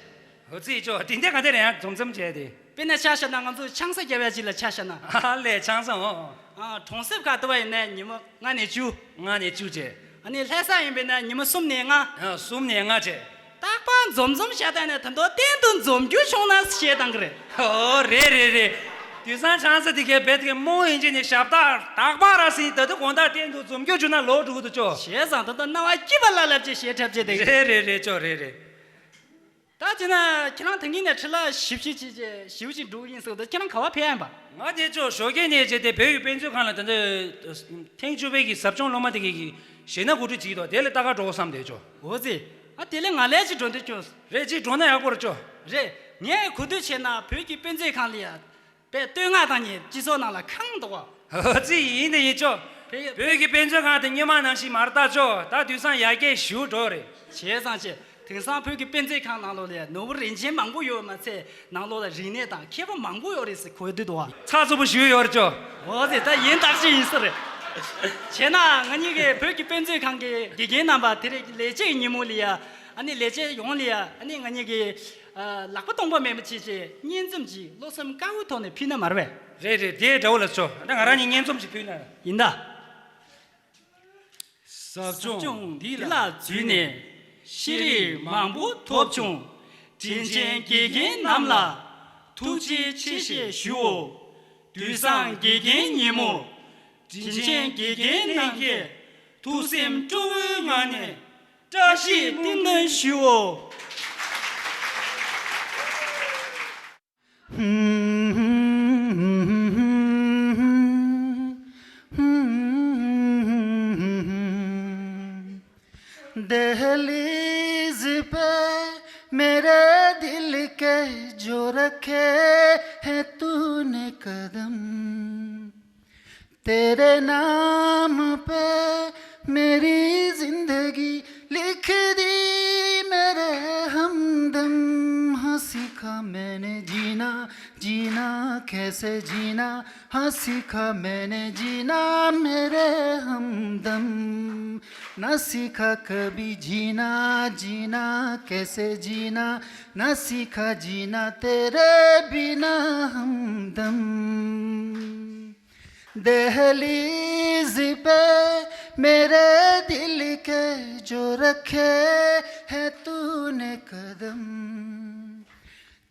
འོ་ཙི་ཅོ། དེ་འདྲ་ག་འདྲ་རེད། ཡང་འཛོམས་འཛོམས་བྱས་ཏེ། དཔེར་ན་ཆ་བཞག་ན་ང་ཚོ་ཆང་ས་བརྒྱབ་ཡ་ཅིག་ལ་ཆ་བཞག་ན། ཨ་ལས་ཆང་ས་འོ། ཨ་གྲོང་གསེབ་ཁག་ལྟ་བ་ཡིན་ན་ཉི་མ་ལྔ་ནས་བཅུ། ལྔ་ནས་བཅུ་བྱས། ཨ་ནི་ལྷ་ས་ཡིན་པས་ན་ཉི་མ་གསུམ་ནས་ལྔ། ཨ་གསུམ་ནས་ལྔ་བྱས། རྟག་པར་འཛོམས་འཛོམས་བྱས་ད་ནས་ད་དུང་གཏན་དུ་འཛོམས་རྒྱུ་བྱུང་ན་ཞེས་བཏང་གི་རེད། ཨོ་རེད་རེད་རེད། དུས་སང་ཆང་ས་དེ་གའི་བེད་གའི་རྨོ་ཡིན་ཅི་ནས་ཞབས་སྟག་དག་པ་ར་སྲིད་ད་དུ་དགོང་དག་སྟེང་དུ་འཛོམས་རྒྱུ་བྱུང་ན་ལོ་དྲུག་ཏུ་ཅོ། བྱས་ཙང་ད་ལྟ་སྣང་བ་སྐྱིད་པ་ལ་ལབ་ཅེས་ཞེས་འཁྲབ་ཅེས་དེ་རེད་རེད་རེད་ཅོ་རེད་རེད། ད་དེ་ན་ཁྱེད་རང་ད་གིན་ནས་ཁྲི་ལ་ཞིབ་ཞིབ་བྱེད་ཅེས་ཞིབ་ཅིག་འགྲོ་གི་ཡིན་ཟེར་ད་ཁྱེད་རང་ག་བ་ཕེབས་ཡིན་པ། ང་དེ་ཅོ་ཞོགས་ཀས་ནས་བྱས་ཏེ་བོད་ཀྱི་དཔེ་མཛོད་ཁང་ལ་ད་ལྟ་ཐེངས་བཅུ་པའི་གི་ཟབ་སྦྱོང་སློབ་མ་དེ་གའི་གི་གཞས་སྣ་གོ་སྒྲིག་བྱེད་ཀྱི་འདུག་དེ་ལ་ལྟ་ག་འགྲོ་བསམ་དེ་ཅོ། འོ་ཙི། ཨ་དེ་ལས་ང་ལས་ཅིག་འགྲོ་འདོད་ཅོ། རེད་ཅིག་འགྲོ་ན་ཡག་པོ་རེད་ཅོ། རེད། ངས་གོ་ཐོས་བྱས་ན་བོད་ཀྱི་དཔེ་མཛོད་ཁང་ལ་ཡ། དཔེ་བསྟོད་བསྔགས་བཏང་ནས་སྤྱི་ཚོགས་ནང་ལ་ཁེངས་འདུག་གོ། ཨོ་ཙི་ཡིན་དེ་ཡིན་ཅོ། དཔེ་བོད་ཀྱི་དཔེ་མཛོད་ཁང་དེ་སྔོན་མ་ནང་བཞིན་མ་རེད་ད་ཅོ། ད་དུས་སང་ཡར་རྒྱས་ཞེ་པོ་འགྲོ་རེད། བྱས་ཙང་ཅེ། དེང་སང་བོད་ཀྱི་དཔེ་མཛོད་ཁང་ནང་ལོགས་ལ་ནོར་བུ་རིན་ཆེན་མང་པོ་ཡོད་མ་ཚད་ནང་ལོགས་ལ་རིག་གནས་དང་མཁས་པ་མང་པོ་ཡོད་རེད་ཟེར་གོ་འདུག་གོ། ཚགས་ཚུད་པོ་ཞེ་པོ་ཡོད་རེད་ཅོ། ཨོ་ཙི་ད་ཡིན་བདག་ཅིག་ཡིན་ས་རེད། བྱས་ན་ང་གཉིས་ཀྱི་བོད་ཀྱི་དཔེ་མཛོད་ཁང་གི་དགེ་རྒན་རྣམ་པ་དེ་རིང་ལས་བྱེད་ཀྱི་ཉིན་མོ་ལ་ཡ། ཨ་ནི་ལས་བྱེད་ཡོངས་ལ་ཡ། ཨ་ནི་ང་གཉིས་ཀྱི། ལག་པ་སྟོང་པ་མེད་པ་བྱས་བྱས་སྙན་རྩོམ་གྱི་བློ་སེམས་དཀར་པོའི་ཐོག་ནས་ཕུལ་ན་མ་རེད་པས། རེད་རེད་དེ་འདྲ་བོ་ལ་ཆོ། ད་ང་རང་གཉིས་སྙན་རྩོམ་ཞིག་ཕུལ་ན། ཡིན་ད། ཟབ་སྦྱོང་འདི་ལ་འཛུལ་ནས་ཤེས་རིག་མང་པོ་ཐོབ་བྱུང་། དྲིན་ཅན་དགེ་རྒན་རྣམས་ལ་ཐུགས་རྗེ་ཆེ་ཞེས་ཞུའོ། དུས་བཟང་དགེ་རྒན་ཉིན་མོ། དྲིན་ཅན་དགེ་རྒན་རྣམས་ཀྱིས་ཐུགས་སེམས་སྤྲོ་བོའི་ངང་ནས། བཀྲ་ཤིས་བདེ་ལེགས་ཞུའོ། دہلیز پہ میرے دل کے جو رکھے ہیں تو نے قدم، تیرے نام پہ میری زندگی لکھ دی میرے ہمدم۔ ہاں سیکھا میں نے جینا، جینا کیسے جینا، ہاں سیکھا میں نے جینا میرے ہمدم۔ نہ سیکھا کبھی جینا، جینا کیسے جینا، نہ سیکھا جینا تیرے بنا ہمدم۔ دہلیز پہ میرے دل کے جو رکھے ہیں تو نے قدم،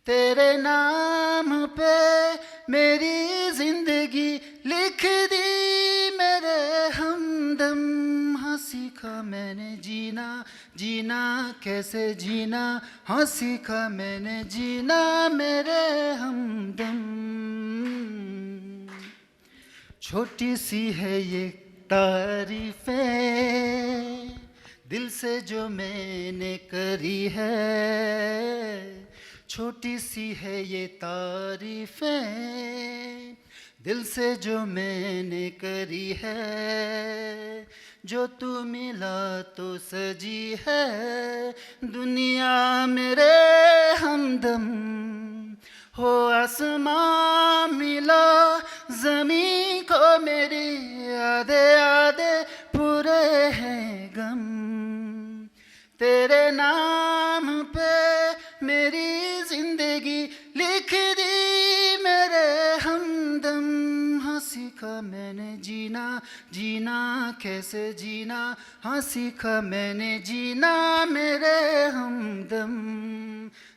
تیرے نام پہ میری زندگی لکھ دی میرے ہمدم۔ ہاں سیکھا میں نے جینا، جینا کیسے جینا، ہاں سیکھا میں نے جینا میرے ہمدم۔ چھوٹی سی ہے یہ تعریفیں دل سے جو میں نے کری ہے، چھوٹی سی ہے یہ تعریفیں دل سے جو میں نے کری ہے، جو تو ملا تو سجی ہے دنیا میرے ہمدم۔ ہو آسماں ملا زمین کو میری، آدھے آدھے پورے ہیں غم۔ تیرے نام پہ میری زندگی لکھ دی میرے ہمدم۔ ہاں سیکھا میں نے جینا، جینا کیسے جینا، ہاں سیکھا میں نے جینا میرے ہمدم۔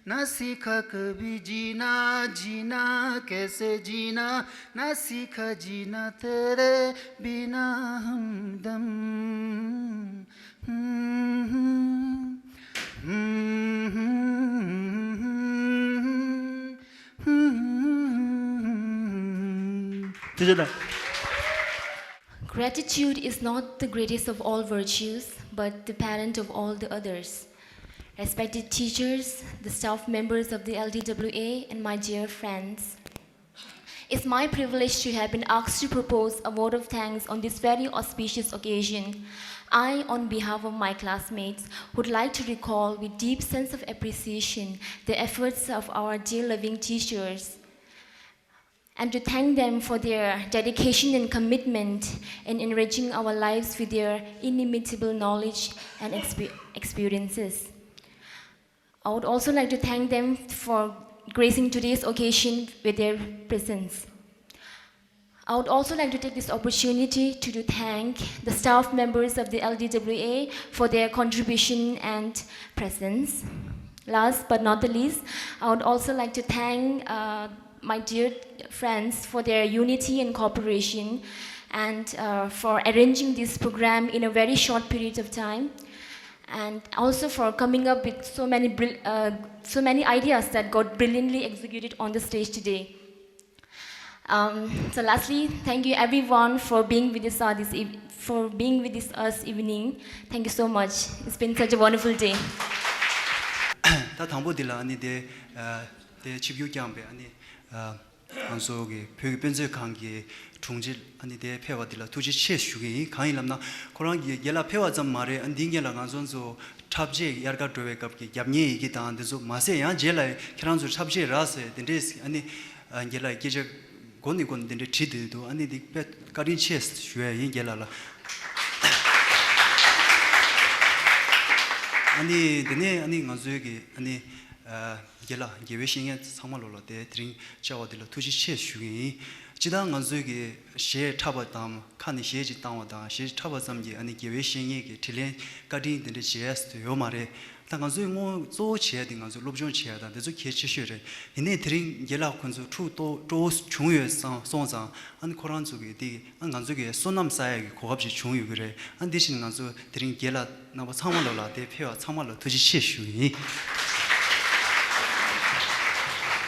نہ سیکھا کبھی جینا، جینا کیسے جینا، نہ سیکھا جینا تیرے بنا ہمدم۔ Gratitude is not the greatest of all virtues, but the parent of all the others. Respected teachers, the staff members of the L D W A, and my dear friends. It's my privilege to have been asked to propose a vote of thanks on this very auspicious occasion. I, on behalf of my classmates, would like to recall with deep sense of appreciation the efforts of our dear loving teachers and to thank them for their dedication and commitment in enriching our lives with their inimitable knowledge and expe- experiences. I would also like to thank them for gracing today's occasion with their presence. I would also like to take this opportunity to, to thank the staff members of the L D W A for their contribution and presence. Last but not the least, I would also like to thank uh, my dear friends for their unity and cooperation, and uh, for arranging this program in a very short period of time, and also for coming up with so many bril- uh, so many ideas that got brilliantly executed on the stage today. Um, so lastly, thank you everyone for being with us uh, this eve- for being with this us evening. Thank you so much. It's been such a wonderful day. ད་དང་པོ་འདི་ལ་ཨ་ནི་དེ་དེ་ཆིབས་བསྒྱུར་བསྐྱངས་པའི་ཨ་ནི་ང་ཚོ་གི་བོད་ཀྱི་དཔེ་མཛོད་ཁང་གི་དྲུང་ཆེ་ཨ་ནི་དེ་ཕེབས་པ་འདི་ལ་ཐུགས་རྗེ་ཆེ་ཞུ་གི་ཡིན། གང་ཡིན་ལབ་ན་ཁོ་རང་གི་རྒན་ལགས་ཕེབས་པ་ཙམ་མ་རེད། ཨ་འདི་སྔོན་ལ་ང་ཚོ་ཚོ་འཁྲབ་ཆས་དབྱར་ཁ་འགྲོ་བའི་སྐབས་ཀྱི་རྒྱབ་གཉེར་ཡི་གེ་དང་འདི་ཚོ་མ་ཟད་ཡང་རྗེས་ལ་ཁྱེད་རང་ཚོ་འཁྲབ་ཆས་རག་ཟེར་དེ་འདྲས་ཨ་ནི་རྒན་ལགས་སྐད་ཆ་མགོ་ནས་མགོ་ནས་དེ་འདྲས་དྲིས་བསྡད་འདུག་ཨ་ནི་འདི་དཔེ་བཀའ་དྲིན་ཆེ་ཞུ་ཡ་ཡིན་རྒན་ལགས་ལ། ཨ་ནི་དེ་ནས་ཨ་ནི་ང་ཚོའི་གི་ཨ་ནི་རྒན་ལགས་དགེ་བའི་བཤེས་གཉེན་ཚང་མ་ལོ་ལ་དེ་དེ་རིང་བཅར་བ་དེ་ལ་ཐུགས་རྗེ་ཆེ་ཞུ་གི་ཡིན། སྤྱིར་བཏང་ང་ཚོའི་གི་གཞས་འཁྲབ་པ་དང་ཁ་ནས་གཞས་ཅིག་བཏང་བ་དང་གཞས་འཁྲབ་པ་ཙམ་གྱིས་ཨ་ནི་དགེ་བའི་བཤེས་གཉེན་གྱི་དྲིན་ལན་བཀའ་དྲིན་དེ་འདྲ་བྱེད་ཡ་ཡོད་མ་རེད། ད་ང་ཚོའི་དངོས་གཙོ་བོ་བྱེད་ཡ་དེ་ང་ཚོ་སློབ་སྦྱོང་བྱེད་ཡ་དང་དེ་ཚོ་གལ་ཆེ་ཤོས་རེད། ཡིན་ནའི་དེ་རིང་རྒན་ལགས་ཁོང་ཚོ་ཕྲུ་གུ་སྤྲོ་བོ་བྱུང་ཡོད་སོང་ཙང་ཨ་ནི་ཁོ་རང་ཚོ་གི་དེ་ཨ་ང་ཚོ་གི་བསོད་ནམས་བསགས་ཡ་གི་གོ་སྐབས་ཅིག་བྱུང་ཡོད་ཀྱི་རེད། ཨ་འདི་བཞིན་ང་ཚོ་དེ་རིང་རྒན་ལགས་རྣམ་པ་ཚང་མ་ལོ་ལ་དེ་ཕེབས་པ་ཚང་མ་ལ་ཐུགས་རྗེ་ཆེ་ཞུ་གི་ཡིན།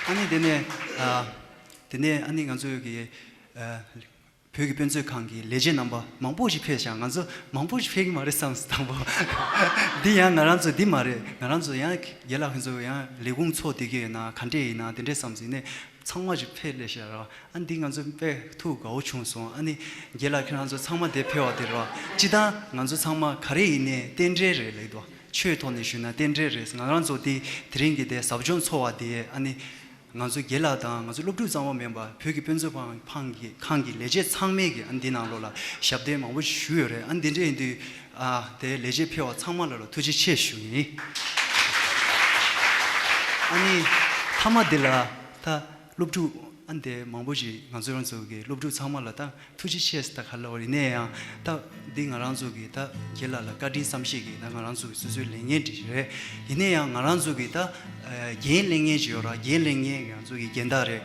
ཨ་ནི་དེ་ནས་ཨ་དེ་ནས་ཨ་ནི་ང་ཚོ་གི་ཨ་བོད་ཀྱི་དཔེ་མཛོད་ཁང་གི་ལས་བྱེད་རྣམ་པ་མང་པོ་ཞིག་ཕེབས་ཤག་ང་ཚོ་མང་པོ་ཞིག་ཕེབས་ཀྱི་མ་རེད་བསམ་སོང་དང་པོ། འདི་ཡང་ང་རང་ཚོ་འདི་མ་རེད། ང་རང་ཚོ་ཡང་རྒན་ལགས་ཁོང་ཚོ་ཡང་ལས་ཁུངས་ཚོགས་བསྡད་ཀྱི་ཡོད་ན་ག་འདྲས་ཡིན་ན་དེ་འདྲས་བསམ་སོང་། ཡིན་ནའི་ཚང་མ་ཞིག་ཕེབས་སླེབས་ཤག་ར། ཨ་འདི་ང་ཚོ་དཔེ་ཐུགས་དགའ་བོ་བྱུང་སོང་། ཨ་ནི་རྒན་ལགས་ཁྱེད་རང་ཚོ་ཚང་མ་འདིར་ཕེབས་པ་དེ་ར། སྤྱིར་བཏང་ང་ཚོ་ཚང་མ་ག་རེ་ཡིན་ནའི་རྟེན་འབྲེལ་རེད་ལབ་འདུག་ཆོས་ཐོག་ནས་ཞུས་ན་རྟེན་འབྲེལ་རེད། ང་རང་ཚོ་དེ་དེ་རིང་གི་དེ་ཟབ་སྦྱོང་ཚོགས་པ་དེ་ཨ་ནི་ང་ཚོ་རྒན་ལགས་དང་ང་ཚོ་སློབ་ཕྲུག་ཚང་མ་མིན་པ་བོད་ཀྱི་དཔེ་མཛོད་ཁང་ཁང་གི་ཁང་གི་ལས་བྱེད་ཚང་མས་ཀྱི་ཨ་ནི་འདི་ནང་ལོགས་ལ་ཞབས་བརྟན་མང་པོ་ཞུས་ཡོད་རེད། ཨ་ནི་འདི་འདྲ་ཡིན་དུས་ཨ་དེ་ལས་བྱེད་ཕེབས་པ་ཚང་མ་ལ་ལ་ཐུགས་རྗེ་ཆེ་ཞུ་གི་ཡིན། ཨ་ནི་མཐའ་མ་འདི་ལ་ད་སློབ་ཕྲུག་ཨ་ནི་དེ་མང་པོ་ཞིག་ང་ཚོ་རང་ཚོ་གི་སློབ་ཕྲུག་ཚང་མ་ལ་ད་ཐུགས་རྗེ་ཆེ་ཟེར་ད་ག་ལ་བ་རེད། ཡིན་ནའི་ཡང་ད་འདི་ང་རང་ཚོ་གི་ད་རྒན་ལགས་ལ་བཀའ་དྲིན་བསམ་ཤེས་ཀྱི་ད་ང་རང་ཚོ་གི་སོ་སོའི་ལས་ངན་འདི་རེད། ཡིན་ནའི་ཡང་ང་རང་ཚོ་གི་ད་འགན་ལེན་མཁན་ཅིག་ཡོད་ར། འགན་ལེན་མཁན་ང་ཚོ་གི་འགན་བདག་རེད།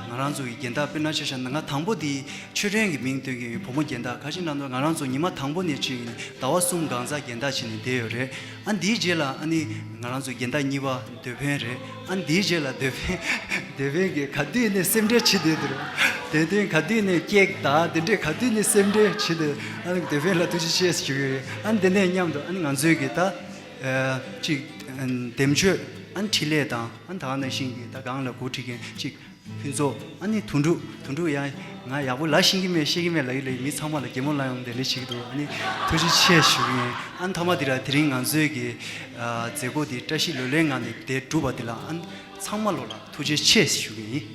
ང་རང་ཚོ་གི་འགན་བདག་དཔེར་ན་ཆ་བཞག་ན་ང་དང་པོ་འདི་ཆོས་སྒྲོན་གྱི་མིང་བཏོན་གྱི་ཡོད། བུ་མོ་འགན་བདག་ག་ཅི་ལབ་ན་ང་རང་ཚོ་ཉི་མ་དང་པོ་ནས་ཅིག་ཟླ་བ་གསུམ་གང་ཟག་འགན་བདག་བྱས་ནས་བསྡད་ཡོད་རེད། ཨ་འདིའི་རྗེས་ལ་ཨ་ནི་ང་རང་ཚོ་འགན་བདག་གཉིས་པ་འདོད་དཔོན་རེད། ཨ་འདིའི་རྗེས་ལ་འདོད་དཔོན་འདོད་དཔོན་གྱིས་ག་དུས་ནས་སེམས་ཁྲལ་བྱེད་བསྡད་འདུག་དེ་དུས་ག་དུས་ནས་ཀེག་དང་དེ་འདྲས་ག་དུས་ནས་སེམས་ཁྲལ་བྱེད་འདུག་ཨ་ནི་འདོད་དཔོན་ལ་ཐུགས་རྗེ་ཆེ་ཞུ་གི་ཡོད། ཨ་ནི་དེ་ནས་མཉམ་དུ་ཨ་ནི་ང་ཚོའི་གི་ད་ཅིག་འདེམས་སྤྱོད་ཨ་ནི་འཕྲིན་ལས་དང་ཨ་ནི་ད་ག་ནང་བཞིན་གྱི་ད་གང་ལ་འགོ་ཁྲིད་མཁན་ཅིག་ཕུན་ཚོགས་ཨ་ནི་དོན་གྲུབ། དོན་གྲུབ་ཡང་ང་ཡག་པོ་ལབ་ཤེས་ཀྱི་མེད་ཤེས་ཀྱི་མེད་ལབ་ཀྱི་ལབ་ཀྱི། མི་ཚང་མ་ལ་གད་མོ་ལབ་ཡོང་བསྡད་ལས་བྱེད་ཀྱི་འདུག་ཨ་ནི་ཐུགས་རྗེ་ཆེ་ཞུ་གི་ཡིན། ཨ་ནི་མཐའ་མ་དེ་ལ་དེ་རིང་ང་ཚོའི་གི་མཛད་སྒོ་འདི་བཀྲ་ཤིས་ལོ་ལེགས་ངང་ནས་དེ་གྲུབ་པ་དེ་ལ་ཨ་ནི་ཚང་མ་ལོ་ལ་ཐུགས་རྗེ་ཆེ་ཞུ་གི་ཡིན།